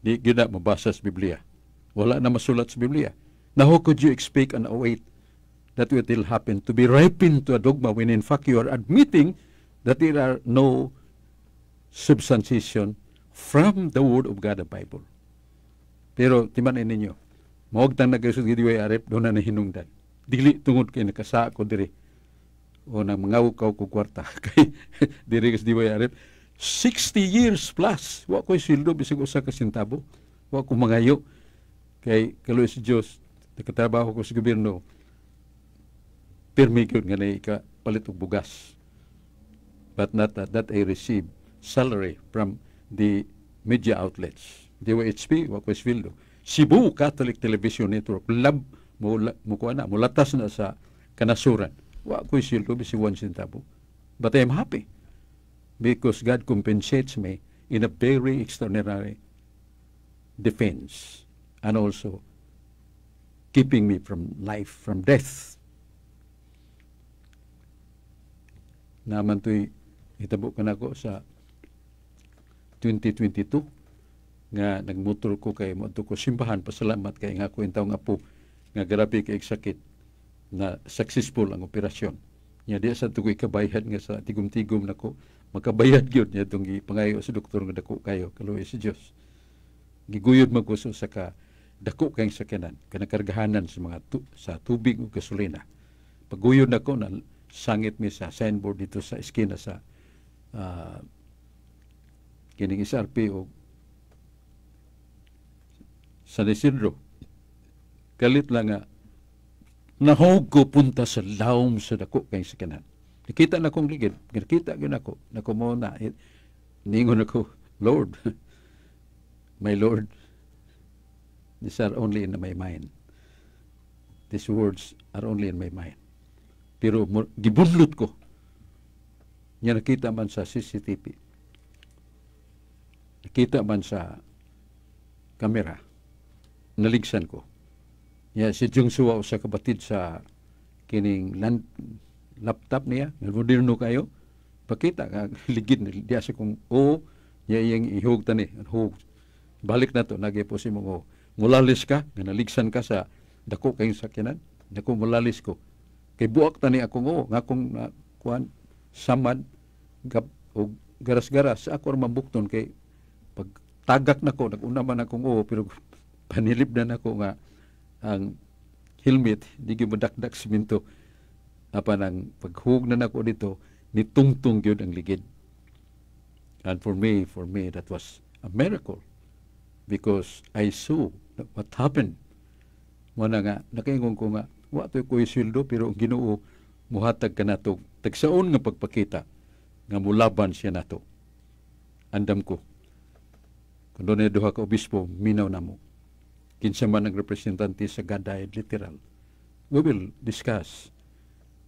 di gyud na mabasa sa Biblia. Wala na masulat sa Biblia. Now, how could you expect and await that it will happen to be ripened to a dogma when in fact you are admitting that there are no substantiation from the Word of God, the Bible? Pero timan ninyo, mawag tang nag-isod DYRF, doon na nahinungdan. Dili tungod kay nakasa ko diri o nang mangawkaw ko kwarta kay diri sa DYRF 60 years plus wa ko'y sweldo bisag usa ka sentabo. Wa ko mangayo kay kaluoy sa Dios, nakatrabaho ko sa gobyerno, pirmi gyud nga naay kapalit og bugas, but not that I receive salary from the media outlets. DYHP, wa ko'y sweldo. Cebu Catholic Television Network, lab mo mo kuha na, mulatas na sa kanasuran. Wa ko'y sweldo bisag 1 centavo. But I am happy because God compensates me in a very extraordinary defense and also keeping me from life, from death. Naman to'y hitabo kanako sa 2022 nga nagmotor ko kay moadto ko simbahan, pasalamat kay nga ako intawong apo nga grabe kay sakit na successful ang operasyon. Nya di sa tukoy kabayad nga sa tigom-tigom nako makabayad gyud niya itong gipangayo sa doktor nga dako kayo, kaluoy sa Dios. Giguyod man ko sa ka dako kayong sakyanan, kanakargahanan sa mga sa tubig ug gasolina. Paguyod nako na sangit mi sa signboard dito sa eskina sa kining SRP o San Isidro. Kalit lang nga nahog ko punta sa lawom sa dako kayong sakyanan. Nakita na kong ligid, nakita gyud nako, nako mo na ningon ako, "Lord, my Lord, these are only in my mind. These words are only in my mind." Pero gibunlot ko. Nya nakita man sa CCTV. Nakita man sa kamera. Naligsan ko. Nya si Jung Suwa sa kabatid sa kining land, laptop niya, nga moderno kayo, pakita nga ligid diya sa kong o niya iyang ihug tani, hug. Balik na to, nagi po si mo mulalis ka, nga naligsan ka sa dako kayong sakyanan, dako mulalis ko. Kay buak tani akong o, nga akong kuan samad gap og garas-garas ako ra mabukton kay pag tagak nako naguna man akong o, pero panilip na nako nga ang helmet di gyud madakdak simento. Apan ang paghug na nako dito, nitungtong gyud ang ligid. And for me that was a miracle because I saw what happened. Mo na nga nakaingon ko nga wa to'y ko'y sweldo, pero ang Ginoo muhatag kanato tagsaon nga pagpakita nga mulaban siya nato. Andam ko kung doon duha ka obispo minaw namo, kinsa man ang representante sa God died literal, we will discuss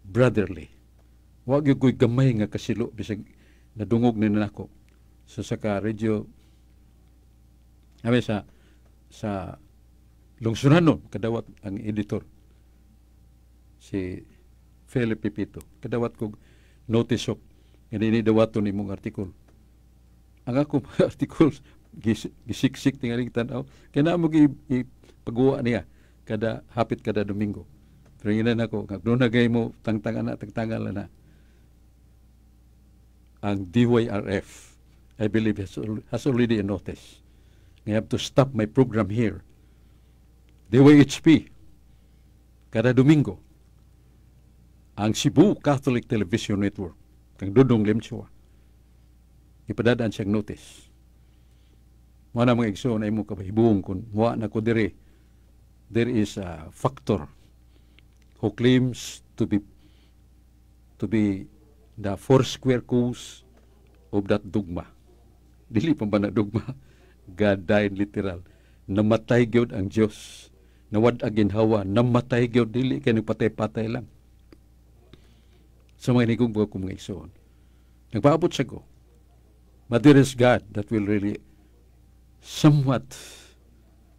brotherly. Wa gyud ko'y gamay nga kasilo bisag nadungog ni nako sa saka radio Ami sa Lungsuranon, kadawat ang editor si Philip Pipito, kadawat kog notice of nga dini dawaton imong article. Ang ako mga articles gisiksik tingaling tan-aw kay naa mo gi pagguwa niya kada hapit kada Domingo. Pero ingnan ako nga doon na gay mo tangtang ana, tangtangan na ang DYRF, I believe, has already a notice. I have to stop my program here. DYHP kada Domingo, ang Cebu Catholic Television Network kang Dudong Limchua, ipadadaan siyang notice. Mo na, mga igsoon, ay mo kahibuong kung wa na ko diri, there is a factor who claims to be the four square cause of that dogma. Dili pa ba na dogma? God died literal. Namatay gyud ang Dios. Nawad ang ginhawa, namatay gyud, dili kay nagpatay-patay lang. Sa mga hinigugma ko, mga igsoon, nagpaabot sa ko. But there is God that will really somewhat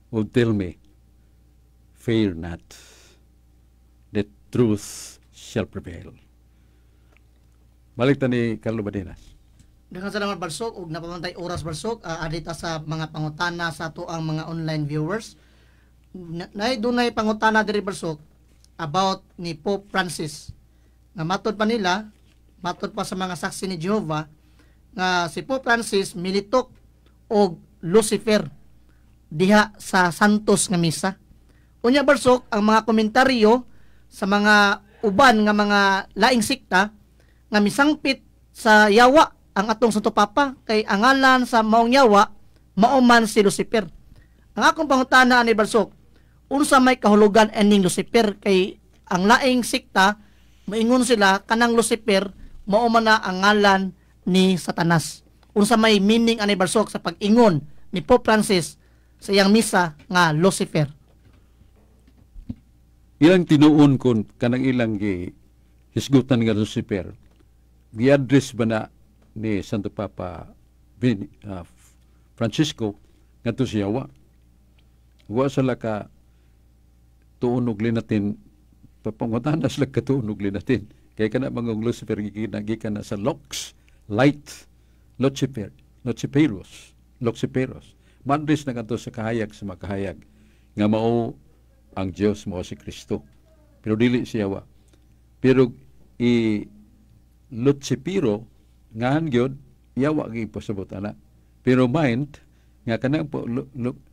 will tell me, "Fear not, the truth shall prevail." Balik ta ni Carlo Badenas. Daghang salamat, Barsok, ug napamantay oras, Barsok, adi ta sa mga pangutana sa ato ang mga online viewers. Na dunay pangutana diri, Barsok, about ni Pope Francis. Nga matod pa nila, matod pa sa mga Saksi ni Jehovah nga si Pope Francis militok og Lucifer diha sa Santos nga misa. Unya, Barsok, ang mga komentaryo sa mga uban nga mga laing sikta nga misangpit sa yawa ang atong Santo Papa kay ang ngalan sa maong yawa mao man si Lucifer. Ang akong pangutana ani, Barsok, unsa may kahulugan aning Lucifer, kay ang laing sikta moingon sila kanang Lucifer mao man na ang ngalan ni Satanas? Unsa may meaning ani, Barsok, sa pag-ingon ni Pope Francis sa iyang misa nga Lucifer? Ilang tinuon kun kanang ilang gi hisgutan nga Lucifer, gi-address ba na ni Santo Papa Francisco ngadto sa yawa? Wa sila ka tuon og linatin, papangutana sila katuon og linatin. Kay kana mga Lucifer gikan na sa lux, light, Lucifer, Luciferus, Luciferus. Ma-address na kadto sa kahayag sa makahayag nga mao ang Dios, mao si Kristo. Pero dili siya wa. Pero i Lucifero ngan gyud yawa gi pasabot ana. Pero mind nga kanang po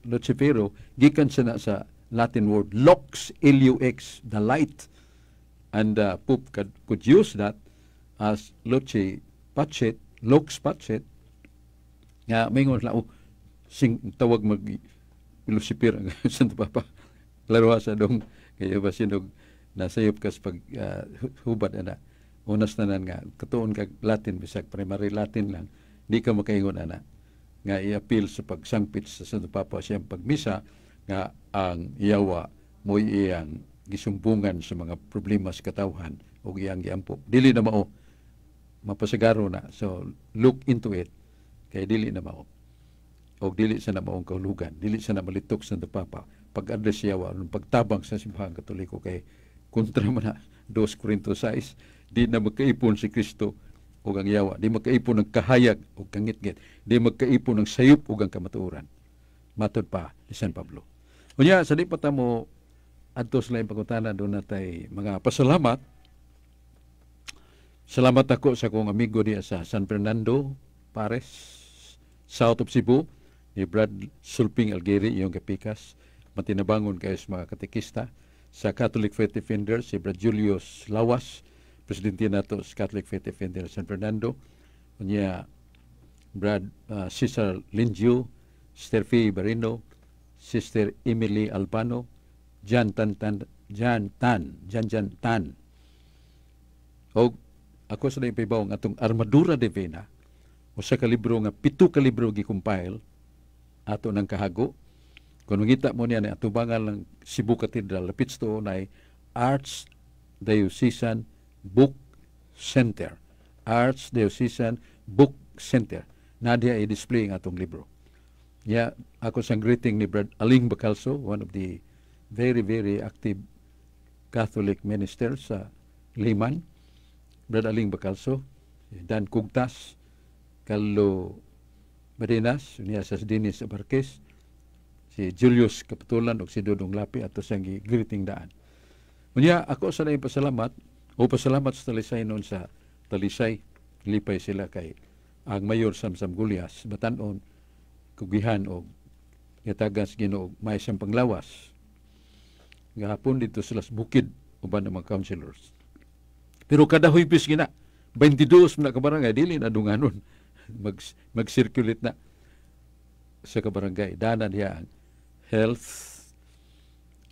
Lucifero gikan sa na sa Latin word lux, L U X, the light, and Pope could use that as luce pacet, lux pacet, nga mingon sila, "Oh, sing tawag mag Lucifer ang Santo Papa." Klaro sa dong kaya ba sinog nasayop kas pag hubad ana. Unas tanan nga katuon kag Latin, bisag primary Latin lang, di ka makaingon ana nga i-appeal sa pagsangpit sa Santo Papa siyang pagmisa nga ang yawa mo'y iyang gisumbungan sa mga problema sa katawhan o iyang giampo. Dili na mao, mapasagaro na. So look into it kay dili na mao o dili sa na maong kahulugan, dili sa na malitok sa Santo Papa pag-address siya wa pagtabang sa Simbahan Katoliko, kay kontra man na 2 Corinto 6, di na magkaipon si Kristo o ang yawa, di magkaipon ng kahayag o kangitngit, di magkaipon ng sayop o ang kamatuoran, matod pa ni San Pablo. Unya, sa di pa ta mo adto sa laing pangutana, doon natay mga pasalamat. Salamat ako sa akong amigo diya sa San Fernando, Pares, south of Cebu, ni Brad Sulping Algeri, iyong kapikas, matinabangon kayo sa mga katekista, sa Catholic Faith Defenders, si Brad Julius Lawas, presidente nato sa Catholic Faith Defenders San Fernando, unya Brad Cesar Lingio, Sister Fee Barino, Sister Emily Albano, Jan Tan Tan, Jan Tan, Jan Jan Tan. Og ako sa ipahibaw ang atong Armadura Divina, usa ka libro nga pito ka libro gi-compile ato ng kahago. Kung mangita mo niya ni atubangan ng Cebu Cathedral, lapit sa nay Arch Diocesan Book Center. Arch Diocesan Book Center. Na diya i-display ang atong libro. Ya, ako sang greeting ni Brad Aling Bacalso, one of the very, very active Catholic ministers sa Liman. Brad Aling Bacalso, Dan Kugtas, Carlo Marinas, niya sa Dennis Abarquez, si Julius Kapitulan ug si Dudong Lapi ato siyang greeting daan. Unya ako sa laing pasalamat o pasalamat sa Talisay noon sa Talisay, lipay sila kay ang Mayor Samsam Gullas batan-on kugihan og gatagan sa Ginoo may siyang panglawas. Gahapon dito sila sa bukid uban ng mga councilors. Pero kada Huwebes gina 22 na kabarangay dili na dunganon, mag-circulate na sa kabarangay. Dana diha ang health,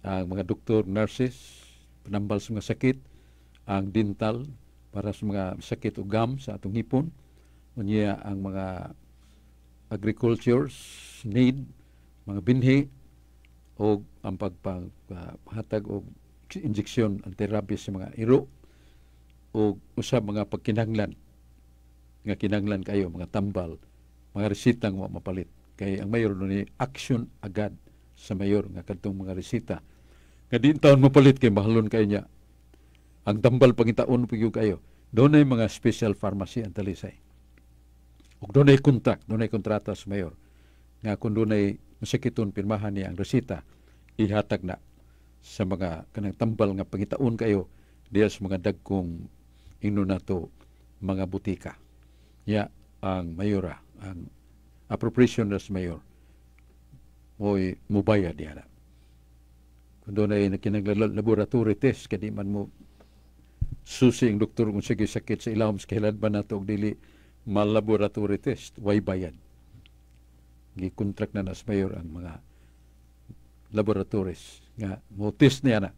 ang mga doktor, nurses, panambal sa mga sakit, ang dental para sa mga sakit o gum sa atong hipon, unya ang mga agricultures need, mga binhi, o ang pagpanghatag og injection anti-rabies sa mga iro, o usab mga pagkinahanglan nga kinahanglan kayo mga tambal, mga resitang wa mapalit kay ang mayor ni action agad sa mayor nga kadtong mga resita nga di taon mapalit kay mahalon kay niya ang tambal, pangitaon pud kayo. Dunay mga special pharmacy ang Talisay ug dunay contact, dunay kontrata sa mayor nga kung dunay masakiton, pirmahan niya ang resita, ihatag na sa mga kanang tambal nga pangitaon kayo diya sa mga dagkong ingno nato mga butika. Ya ang mayora, ang appropriation sa mayor mo'y mubayad diya na. Kung dunay kinahanglan laboratory test kay di man mo susi ang doktor kung sige sakit sa ilawom sa kahiladban ba nato og dili ma-laboratory test, way bayad. Gi-contract na sa mayor ang mga laboratories nga mo test niya na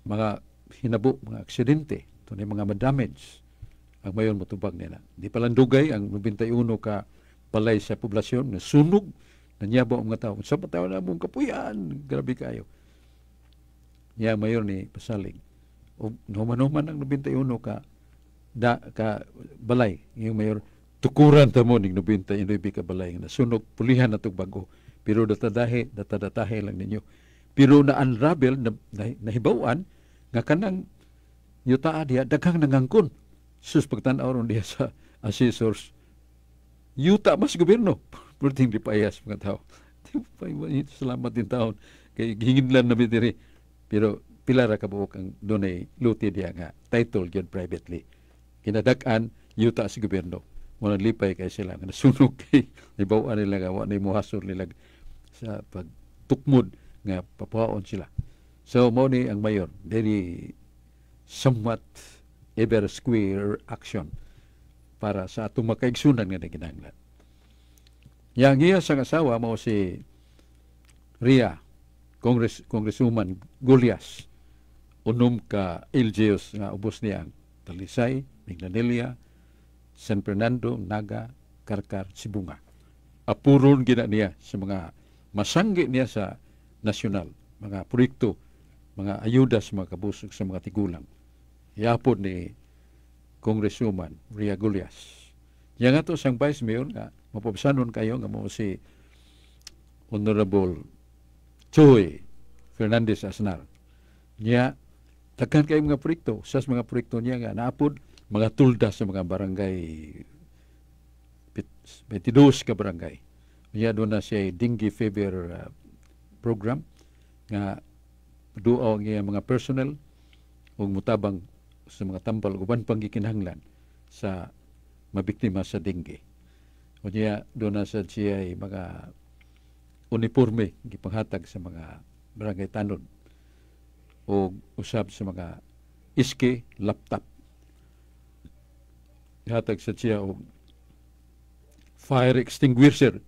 mga hinabo, mga aksidente, ito na mga ma-damage, ang mayor motubag niya na. Di pa lang dugay ang 91 ka balay sa poblasyon na sunog, nanyabo ang mga tao. Sa tao na mong kapuyan, grabe kayo. Niya mayor ni pasalig. O human-human ang 91 ka da, ka balay, yung mayor, tukuran ta mo ning 99 ka balay nga nasunog, pulihan na bago. Pero datadahi, datadatahe lang ninyo. Pero na unravel, na, na, nahibawan, nga kanang yutaa diha, daghang nangangkon. Sus, pagtanaw ron diha sa assessors, yuta mas gobyerno. Pero di paayas mga tao. Salamat din taon. Kay hingin lang na diri. Pero pila ra ka buok ang dunay luti diha nga title gyud privately. Kinadak-an yuta sa gobyerno. Muna lipay kay sila nga nasunog kay ibaw nila nga wa na mohasol nila sa pagtukmod nga papuhaon sila. So mao ni ang mayor, very somewhat ever square action para sa atong makaigsunan nga naginahanglan. Yang iya sang asawa mao si Ria, Congresswoman Gullas, unom ka LGUs nga ubos niya ang Talisay, Minglanilla, San Fernando, Naga, Carcar, Sibonga. Apuron gina niya sa mga masanggi niya sa nasyonal, mga proyekto, mga ayuda sa mga kabusog, sa mga tigulang. Yapod ni Congresswoman Ria Gullas. Yang ato sang Vice Mayor nga mapabsanon kayo nga mo si Honorable Choy Fernandez Asnar. Niya daghan kay mga proyekto, sa mga proyekto niya nga naapod mga tulda sa mga barangay, 22 ka barangay. Niya doon na siya dengue fever program nga duo ang iyang mga personnel ug mutabang sa mga tambal uban pang gikinahanglan sa mabiktima sa dengue. O niya doon na sa siya ay mga uniforme gipanghatag sa mga barangay tanod o usab sa mga iske laptop. Hatag sa siya og fire extinguisher,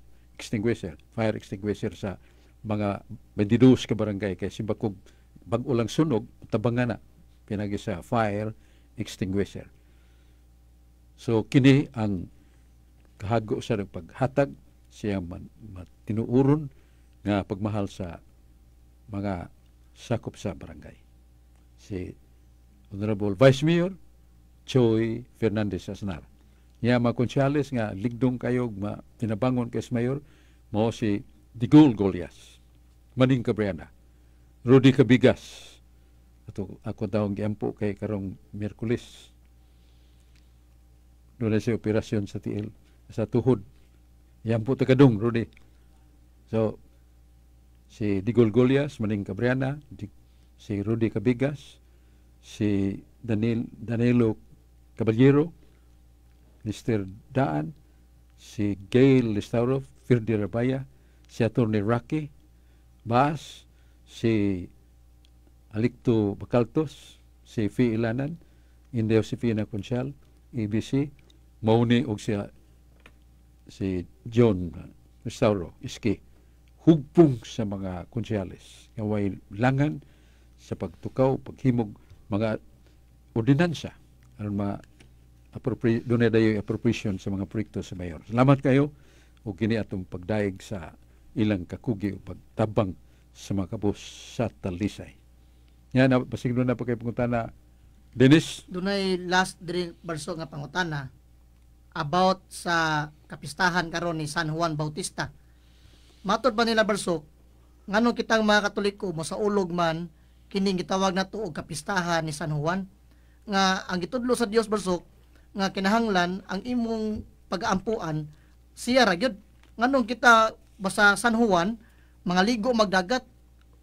fire extinguisher sa mga 22 ka barangay kay simbakog bag-o lang sunog, tabangan na pinagi sa fire extinguisher. So kini ang kahago sa paghatag siya man, matinuuron nga pagmahal sa mga sakop sa barangay. Si Honorable Vice Mayor Choi Fernandez Asnar. Niya mga konsyales nga ligdong kayo ma, tinabangon kay Mayor mo si Digol Golias, Maning Cabriana, Rudy Cabigas. Ato ako taong giampo kay karong Miyerkules. Doon na siya operasyon sa tiil. Sa tuhod. Yan po tagadong, Rudy. So, si Digol Golias, Maning Cabriana, si Rudy Cabigas, si Danilo Caballero, Mr. Daan, si Gail Lestauro, Firdi Rabaya, si Atty. Rocky Baas, si Alicto Bacaltos, si Fi Ilanan, Inday Josefina Conchal, ABC, Mauni og siya si John Restauro Iski, hugpong sa mga konsyales nga way langan sa pagtukaw, paghimog mga ordinansa aron ma appropriate dunay dayoy appropriation sa mga proyekto sa mayor. Salamat kayo ug kini atong pagdaig sa ilang kakugi o pagtabang sa mga kabus sa Talisay. Yan, basig na pa kay pangutana, Dennis. Dunay last diri, Barso, nga pangutana about sa kapistahan karon ni San Juan Bautista. Matod ba nila, Barsok, nganong kitang mga Katoliko mosaulog man kining gitawag nato og kapistahan ni San Juan, nga ang gitudlo sa Dios, Barsok, nga kinahanglan ang imong pagaampuan siya ra gyud? Nganong kita basta San Juan mga ligo magdagat?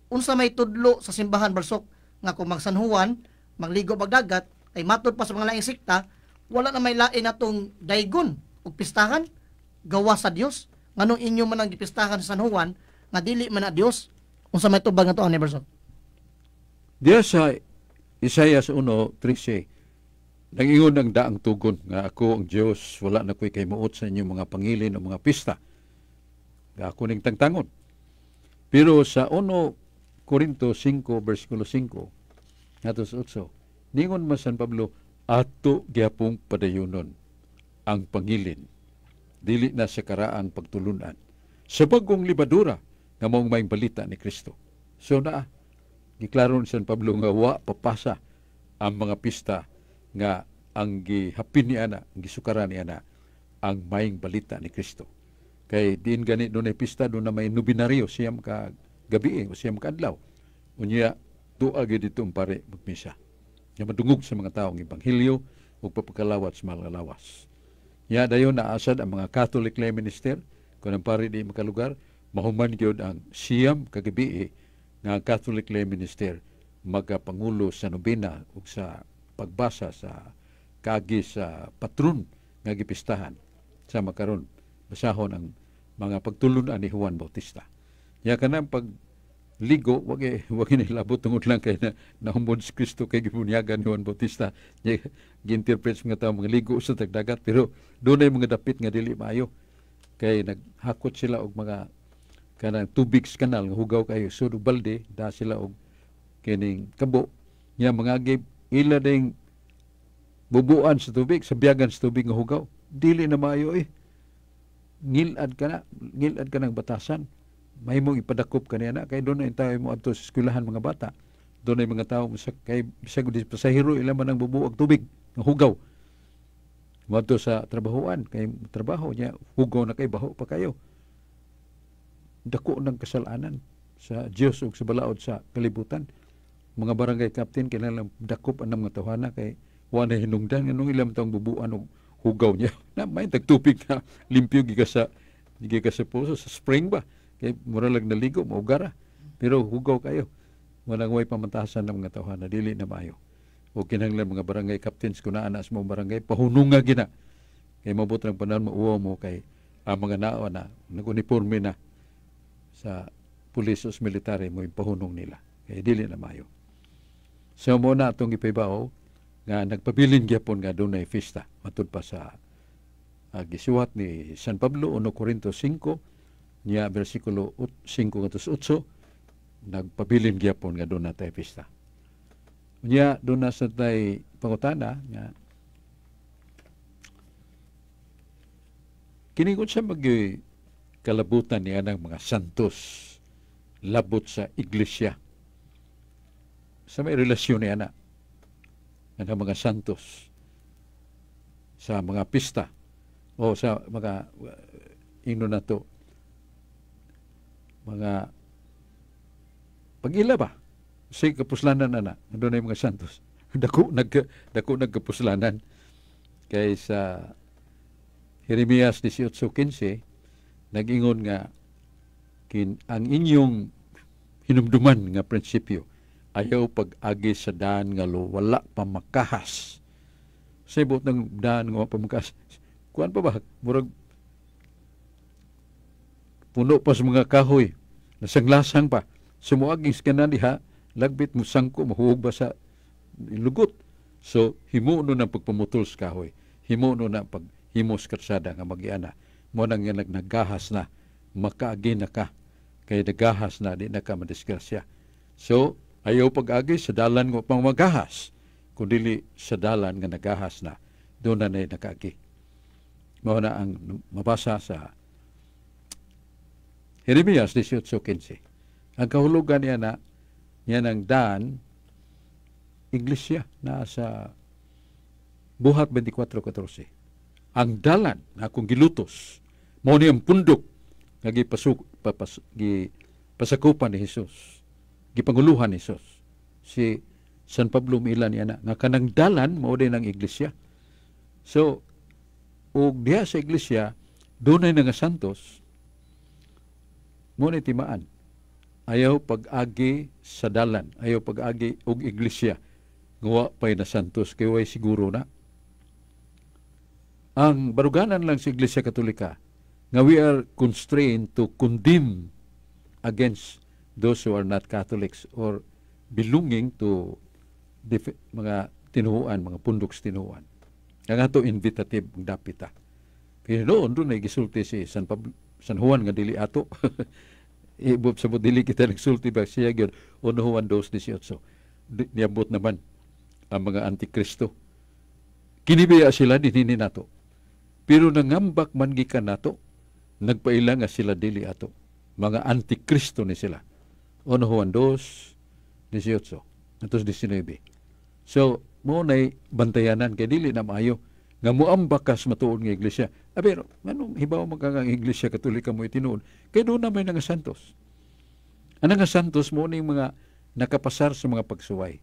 Unsa may tudlo sa simbahan, Barsok, nga kung mag San Juan magligo magdagat, ay matod pa sa mga laing sekta wala na may lain natong daygon ug pistahan gawa sa Dios? Nganong inyo man ang gipistahan sa San Juan nga dili man na Dios? Unsa may tubag nga to ani, Barsok? Diya sa Isaias 1:13, nangingon ang daang tugon nga ako ang Dios, wala na ko'y kaimuot sa inyong mga pangilin o mga pista. Nga ako ning tangtangon. Pero sa 1 Corinto 5 versikulo 5 ngadto sa 8, ningon man San Pablo, ato gyapong padayunon ang pangilin dili na sa karaang pagtulunan sa bagong libadura nga maong maayong balita ni Kristo. So naa, giklaro ni San Pablo nga wa papasa ang mga pista nga ang gihapin ni ana, ang gisukaran ni ana ang maayong balita ni Kristo. Kay diin gani dunay pista, doon na may nobinaryo 9 ka gabi o 9 ka adlaw. Unya tuwa gyud dito ang pare magmisa. Nga madungog sa mga tawo ang ebanghelyo ug papakalawat sa mga lawas. Ya dayon naasad ang mga Catholic lay minister kung ang pare di makalugar, mahuman gyud ang 9 ka gabi nga ang Catholic lay minister magapangulo sa nobena ug sa pagbasa sa kaagi sa patron nga gipistahan sa makaron basahon ang mga pagtulunan ni Juan Bautista. Ya kanang pag ligo wag wag labot tungod lang kay na nahumod si Kristo kay gibunyagan ni Juan Bautista. Ya, gi-interpret sa mga tao mga ligo sa tagdagat, pero dunay mga dapit nga dili maayo kay naghakot sila og mga kanang tubig sa kanal nga hugaw kayo, sud og balde da sila og kining kabo nya mga gib ila ding bubuan sa tubig, sa biyagan sa tubig nga hugaw, dili na maayo eh. Ngilad ka na, ngilad ka ng batasan, mahimong ipadakop ka niya na kay doon na tayo mo adto sa eskwelahan mga bata, doon ay mga tao kay bisag di pasahero ila man ang bubuag tubig nga hugaw moadto sa trabahoan kay trabaho niya hugaw na kay baho pa kayo. Dako ng kasalanan sa Dios ug sa balaod sa kalibutan. Mga barangay captain kinahanglan dakop ang mga tawhana kay wa na hinungdan nganong ilang taong bubuan og hugaw niya na may tagtubig na limpyo gikan sa poso, sa spring ba, kay mura lang naligo maugara pero hugaw kayo. Walang way pamantasan ng mga tawhana, dili na maayo. O kinahanglan mga barangay captains kung naa na sa mga barangay pahununga gina kay mabot ang panahon mauwaw mo kay ang mga nao na nag-uniforme na sa pulis o sa military mo pahunong nila kay dili na maayo. So mo na atong gipahibaw nga nagpabilin gyapon nga dunay fiesta matud pa sa gisuwat ni San Pablo, 1 Corinto 5 niya bersikulo 5 ngadto sa 8, nagpabilin gyapon nga doon natay pista. Unya doon na sa tay pangutana nga kini kung sa magyoy kalabutan niya ng mga santos labot sa iglesia, sa may relasyon niya na ng mga santos sa mga pista o sa mga ingno na to mga pag-ila ba sa kapuslanan na na doon ay mga santos dako nagkapuslanan kay sa Jeremias 18:15 nag-ingon nga kin ang inyong hinumduman nga prinsipyo, ayaw pag-agi sa daan nga wala pa makahas. Sa ibot ng daan nga wala pa makahas, kuan pa ba? Murag puno pa sa mga kahoy, lasang-lasang pa. Sumuaging sa kanan diha, lagbit mo sangko, mahuog ba sa lugot. So, himuno ng pagpamutol sa kahoy. Himuno na paghimo sa karsada nga magiana. Mo nang nga naggahas na, makaagi na ka. Kay nagahas na, di na ka madisgrasya. So, ayaw pag-agi sa dalan nga pang magahas, kundi sa dalan nga nagahas na, doon na na'y nakaagi. Mao na ang mabasa sa Jeremias 18:15. Ang kahulugan niya na, niya ng daan, iglesia na sa Buhat 24:14. Ang dalan na akong gilutos, mao ni ang pundok nga gipasakupan ni Jesus, gipanguluhan ni Jesus. Si San Pablo miila niya na, nga kanang dalan mao din ang iglesia. So, ug diha sa iglesia, dunay nga santos, mo ni timaan. Ayaw pag-agi sa dalan, ayaw pag-agi og iglesia, nga pa'y na santos, kay way siguro na. Ang baruganan lang sa Iglesia Katolika, nga we are constrained to condemn against those who are not Catholics or belonging to mga tinuhuan, mga pundok sa tinuhuan. Ang ato invitative ang dapita. Pero noon doon ay gisulti si San Pablo, San Juan nga dili ato. Ibub sa dili kita nagsulti ba siya gyud 1 Juan 2:18. Niabot naman ang mga antikristo. Kinibiya sila dinhi nato. Pero nangambak man gikan nato, nagpaila nga sila dili ato. Mga antikristo ni sila. 1 Juan 2:18 atos 19. So, mo nay bantayanan kay dili na maayo nga muambak ka sa matuod nga iglesia. Ah, pero nganong hibaw man ka nga ang Iglesia Katolika mo itinuod? Kay doon na may nga santos. Ang nga santos mo ning mga nakapasar sa mga pagsuway.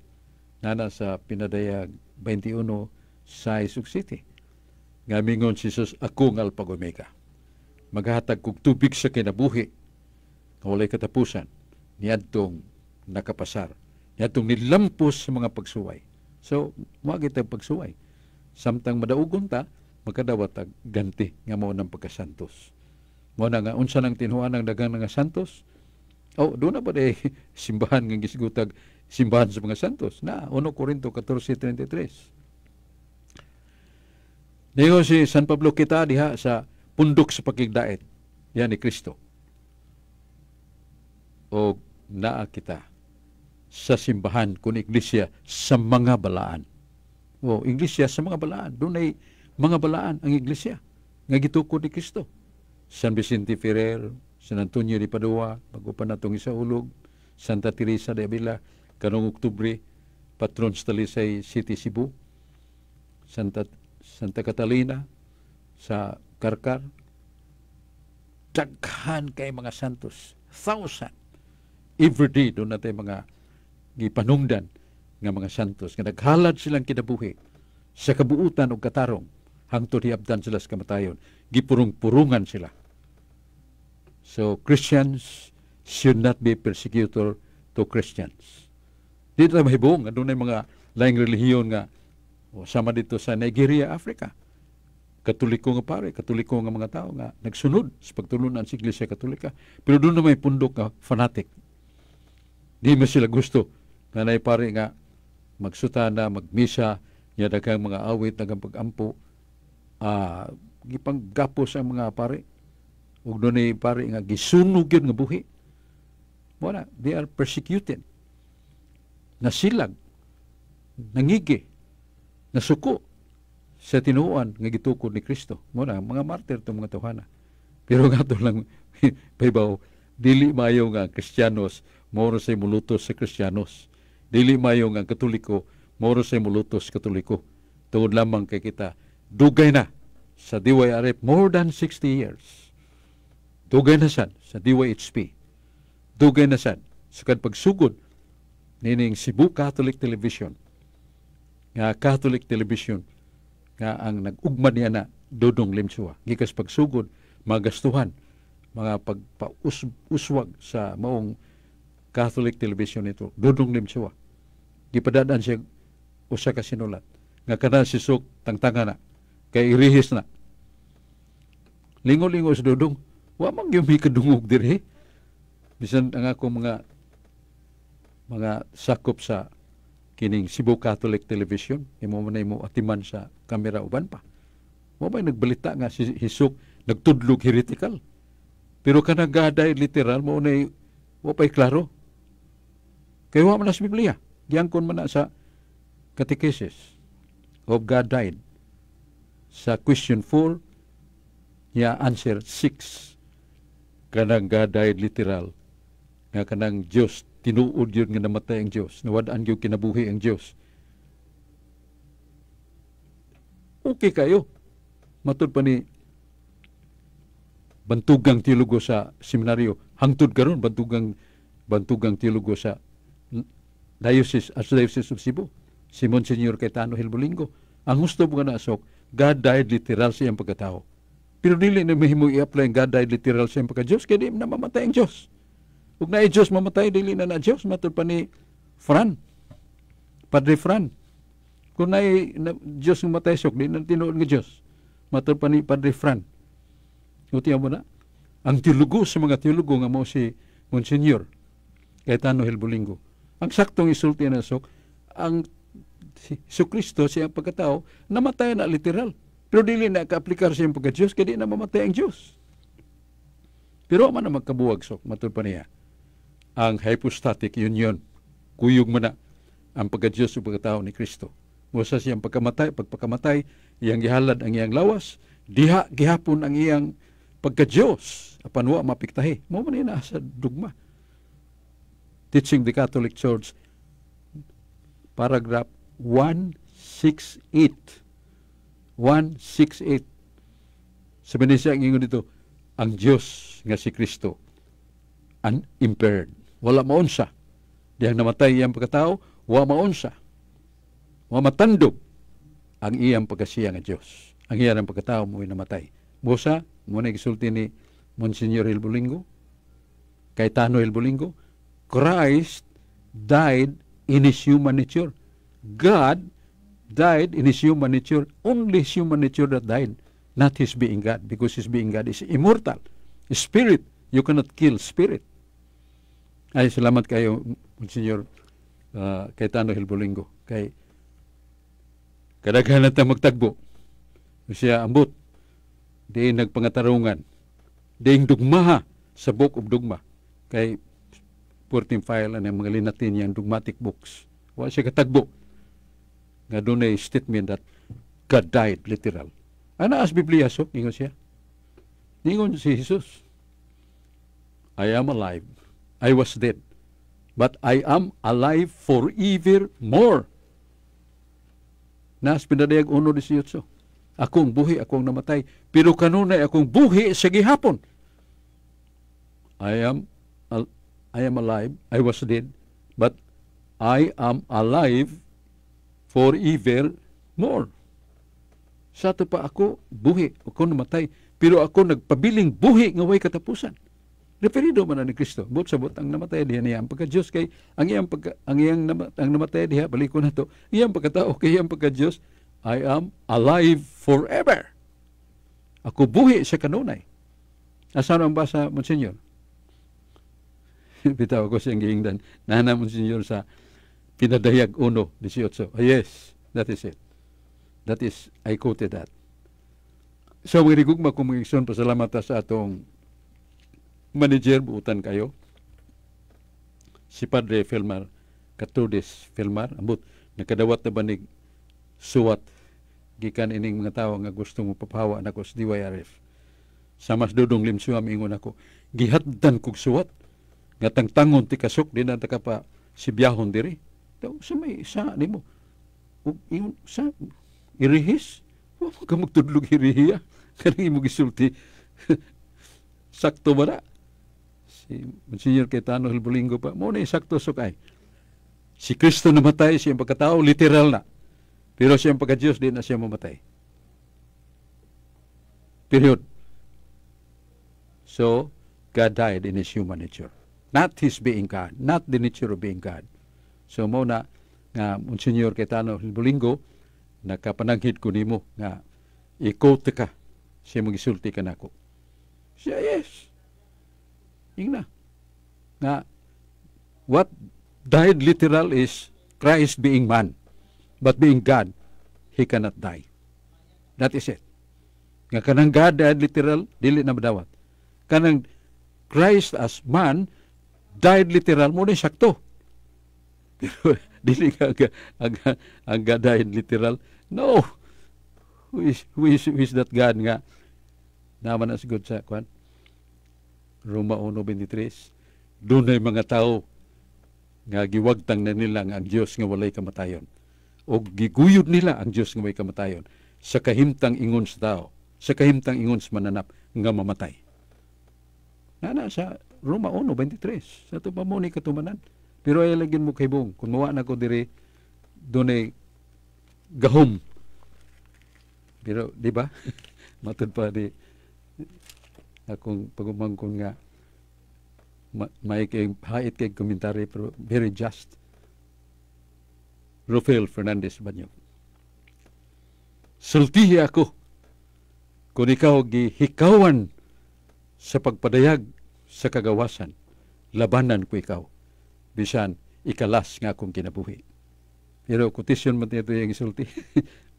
Nana sa Pinadayag 21 sa ug City. Nga mingon si Jesus, ako ng Alpha Omega. Maghatag kog tubig sa kinabuhi nga walay katapusan niadtong nakapasar, niadtong nilampos sa mga pagsuway. So, mo kitag pagsuway. Samtang madaugon ta, makadawat tag ganti nga mao ng pagkasantos. Mao na nga unsa nang tinuan ang daghang nga santos? Oh, doon na ba day simbahan nga gisgutag simbahan sa mga santos? Na 1 Corinto 14:33. Niyo si San Pablo kita diha sa pundok sa pakigdait. Yan ni Kristo. O naa kita sa simbahan kun iglesia sa mga balaan. O iglesia sa mga balaan. Doon ay mga balaan ang iglesia nga gitukod ni Kristo. San Vicente Ferrer, San Antonio de Padua, bago pa natong isaulog, Santa Teresa de Avila, karong Oktubre, patron sa Talisay City, Cebu, Santa Catalina sa Karkar. Daghan kay mga santos, thousand. Every day doon natin mga gipanungdan nga mga santos nga naghalad silang kinabuhi sa kabuutan o katarong hangtod hiabdan sila sa kamatayon. Gipurong-purungan sila. So Christians should not be persecutor to Christians. Dito tayo mahibong, doon ay mga laing relihiyon nga o, sama dito sa Nigeria, Africa. Katoliko nga pare, Katoliko nga mga tao nga nagsunod sa pagtulunan sa Iglesia Katolika. Pero doon na may pundok nga fanatic. Di mo sila gusto nga nay pare nga magsutana, magmisa, niya daghang mga awit, daghang pag-ampo, gipanggapos ang mga pare. Ug dunay pare nga gisunog yun nga buhi. Wala, they are persecuted. Nasilag, nangigi, nasuko sa tinuan nga gitukod ni Kristo. Muna, mga martir itong mga tawhana. Pero nga ito lang, paibaw, dili mayo nga Kristiyanos, moro say mulutos sa Kristiyanos. Dili mayo nga Katoliko, moro say mulutos Katoliko. Tungod lamang kay kita, dugay na sa DYRF more than 60 years. Dugay na sad sa DYHP. Dugay na sad sa kad pagsugod nining Cebu Catholic Television. Nga Catholic Television nga ang nag-ugma niya na Dodong Limsua. Gikas pagsugod, magastuhan, mga pagpauswag sa maong Catholic Television ito, Dodong Limsua. Gipadadaan siya usa ka sinulat nga kana si Sok tangtanga na kay irihis na. Lingo-lingo si Dodong, wa man gyud mi kadungog diri. Bisan ang akong mga sakop sa kining Cebu Catholic Television, imo man na imo atiman sa kamera uban pa. Wa may nagbalita nga si Hisok nagtudlog heretical. Pero kanang gaday literal mo na wa pa'y klaro. Kay wa man na sa Biblia. Giangkon man na sa Catechesis of God Died. Sa question 4, niya answer 6. Kanang God died literal. Nga kanang Diyos, tinuod yun nga namatay ang Diyos. Nawad-an yun kinabuhi ang Diyos. Okay kayo. Matud pa ni bantugang teologo sa seminaryo. Hangtod karon bantugang teologo sa Diocese, Archdiocese of Cebu, si Monsignor Cayetano Hilbolingo. Ang gusto mo nga nasok, God died literal sa iyang pagkatao. Pero dili na mahimo i-apply ang God died literal sa iyang pagka-Diyos, kaya di na mamatay ang Diyos. Ug naay Diyos mamatay, dili na na Diyos. Matud pa ni Fran, Padre Fran. Kung naay na, Diyos mamatay sok, di na tinuod nga Diyos. Matud pa ni Padre Fran. Utiyan mo na, ang teologo sa mga teologo nga mao si Monsignor Cayetano Hilbolingo. Ang saktong isulti na sok, ang si Jesucristo siyang pagkatao, namatay na literal. Pero dili na ka-aplikar siyang pagka-Diyos, kaya di na mamatay ang Diyos. Pero man na magkabuwag sok, matud pa niya, ang hypostatic union, kuyog man na ang pagka-Diyos o pagkatao ni Kristo. Musa siyang pagkamatay, pagpakamatay, iyang gihalad ang iyang lawas, diha gihapon ang iyang pagka-Diyos, apan wa mapiktahi. Mao man na sa dugma. Teaching the Catholic Church, paragraph 168. 168. Sabi niya siya, ang ingon dito, ang Diyos nga si Kristo, unimpaired. Wala maunsa. Dihang namatay iyang pagkatao, wa maunsa. Wa matandog ang iyang pagkasiya nga Diyos. Ang iyang pagkatao mo'y namatay. Busa, mo na gisulti ni Monsignor Hilbolingo, Cayetano Hilbolingo, Christ died in His human nature. God died in His human nature. Only His human nature that died, not His being God, because His being God is immortal. Spirit, you cannot kill spirit. Ay, salamat kayo, Monsignor Cayetano Hilbolingo. Kay kadaghan na magtagbo. Siya ambot, di nagpangatarungan, di dugmaha sa Book of Dogma. Kay 14 file ang mga linatin niyang dogmatic books. Wa siya katagbo nga dunay statement that God died literal. Ana as Biblia so, ingon siya. Ingon si Jesus, I am alive. I was dead, but I am alive forevermore. Nas pinadayag 1:18. Akong buhi, akong namatay, pero kanunay akong buhi sa gihapon. I am alive. I was dead, but I am alive forevermore. Sa ato pa ako buhi, ako namatay, pero ako nagpabiling buhi nga way katapusan. Referido man na ni Kristo. Buot sa buot ang namatay diha niya ang pagka-Diyos kay ang iyang pagka, ang iyang ang namatay diha balikon nato. Iyang pagkatao kay iyang pagka-Diyos, I am alive forever. Ako buhi sa kanunay. Asa ang basa, Monsignor? Bitaw ko siyang giingdan. Nana, Monsignor, sa Pinadayag 1:18. Oh, yes, that is it. That is, I quoted that. So, mga rigugma kong mga igsoon, pasalamat ta sa atong manager, buutan kayo. Si Padre Filmar, Katudes Filmar, ambot, nakadawat na banig suwat gikan ining mga tawo nga gusto mo papahawa nako sa DYRF. Sa mas Dodong Limsua, mingon ako, gihatdan kog suwat nga tangtangon ti kasok di na ta ka pa sibiyahon diri. Daw sa may sa nimo. Ug ingon sa irihis. Wa man ka magtudlog irihiya. Kanang imo gisulti. Sakto ba na? Si Monsignor Cayetano Hilbolingo pa, mo na sakto sukay. Si Kristo namatay siyang pagkatao, literal na. Pero siyang pagka-Diyos, di na siya mamatay. Period. So, God died in His human nature. Not His being God. Not the nature of being God. So, mao na nga Monsignor Cayetano Bolingo, nakapananghid ko nimo nga i-quote ka siya, magisulti ka nako. Siya, yes. Ingna. Nga, what died literal is Christ being man. But being God, He cannot die. That is it. Nga kanang God died literal, dili na madawat. Kanang Christ as man died literal, mao na sakto. Pero dili ka ang God died literal. No. Who is that God nga naman na sigud sa kwan? Roma 1:23. Dunay mga tao nga giwagtang na nila nga ang Dios nga walay kamatayon. O giguyod nila ang Dios nga walay kamatayon sa kahimtang ingon sa tao, sa kahimtang ingon sa mananap nga mamatay. Na sa Roma 1:23. Sa ato pa mo ni katumanan. Pero ay lagin mo kahibong, kung mawa na ko diri, dunay gahom. Pero, di ba? Matud pa di akong pagumangkon nga may kay hait kay komentary pero very just. Rufel Fernandez Banyo. Sultihi ako kung ikaw gihikawan sa pagpadayag sa kagawasan, labanan ko ikaw, bisan ikalas nga akong kinabuhi. Pero quotation man ito yung isulti.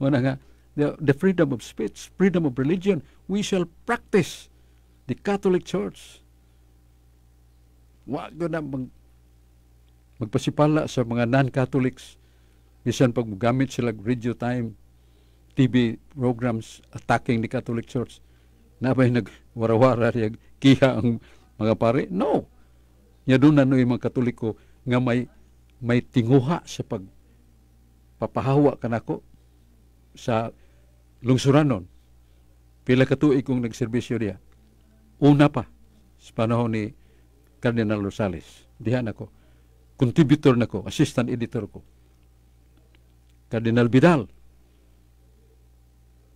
Muna nga, the freedom of speech, freedom of religion, we shall practice the Catholic Church. Wag na magpasipala sa mga non-Catholics. Bisan pag gamit sila radio time, TV programs attacking the Catholic Church. Nabay nagwarawara riya kiha ang mga pare? No. Nya doon na yung mga Katoliko nga may tinguha sa pag papahawa kanako sa lungsuranon. Pila ka tuig kong nagserbisyo diya. Una pa sa panahon ni Cardinal Rosales. Diha nako. Contributor nako, assistant editor ko. Cardinal Vidal.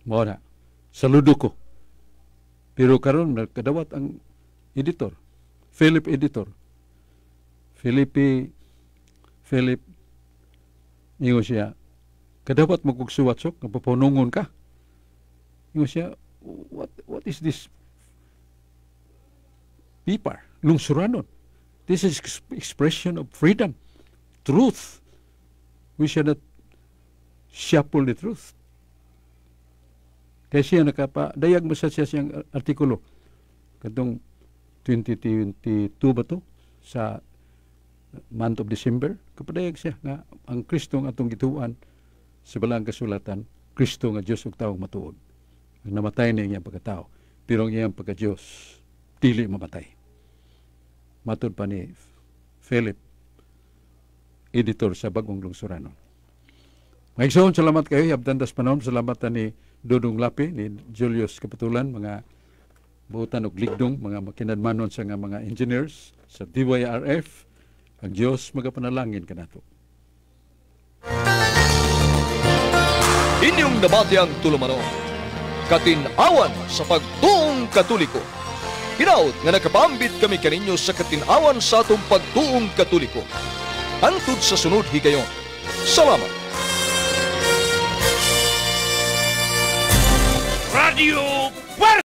Mao na. Saludo ko. Pero karon kadawat ang editor. Philip editor. Felipe Philip, ingon siya, kadawat mo kog suwat sok, nga papunungon ka. Ingon siya, what is this paper? Lungsuranon. This is expression of freedom, truth. We shall not shuffle the truth. Kaya siya nakapa, dayag mo sa siya siyang artikulo. Katong 2022 ba to? Sa month of December, kapadayag siya nga ang Kristo nga atong gituan sa balang kasulatan, Kristo nga Dios ug tawo matuod. Ang namatay na iyang pagkatao, pero ang iyang pagka-Dios dili mamatay. Matod pa ni Philip, editor sa Bagong Lungsuranon. Mga igsoon, salamat kayo. Abdan tas panahon, salamat ta ni Dudong Lapi, ni Julius Kapatulan, mga buutan og ligdong, mga makinadmanon sa nga mga engineers sa DYRF. Ang Diyos magapanalangin kanato. Inyong nabati ang tulumanon. Katin-awan sa pagtuong Katoliko. Hinaut nga nakapambit kami kaninyo sa katin-awan sa atong pagtuong Katoliko. Hangtod sa sunod higayon. Salamat. Radio Puerto!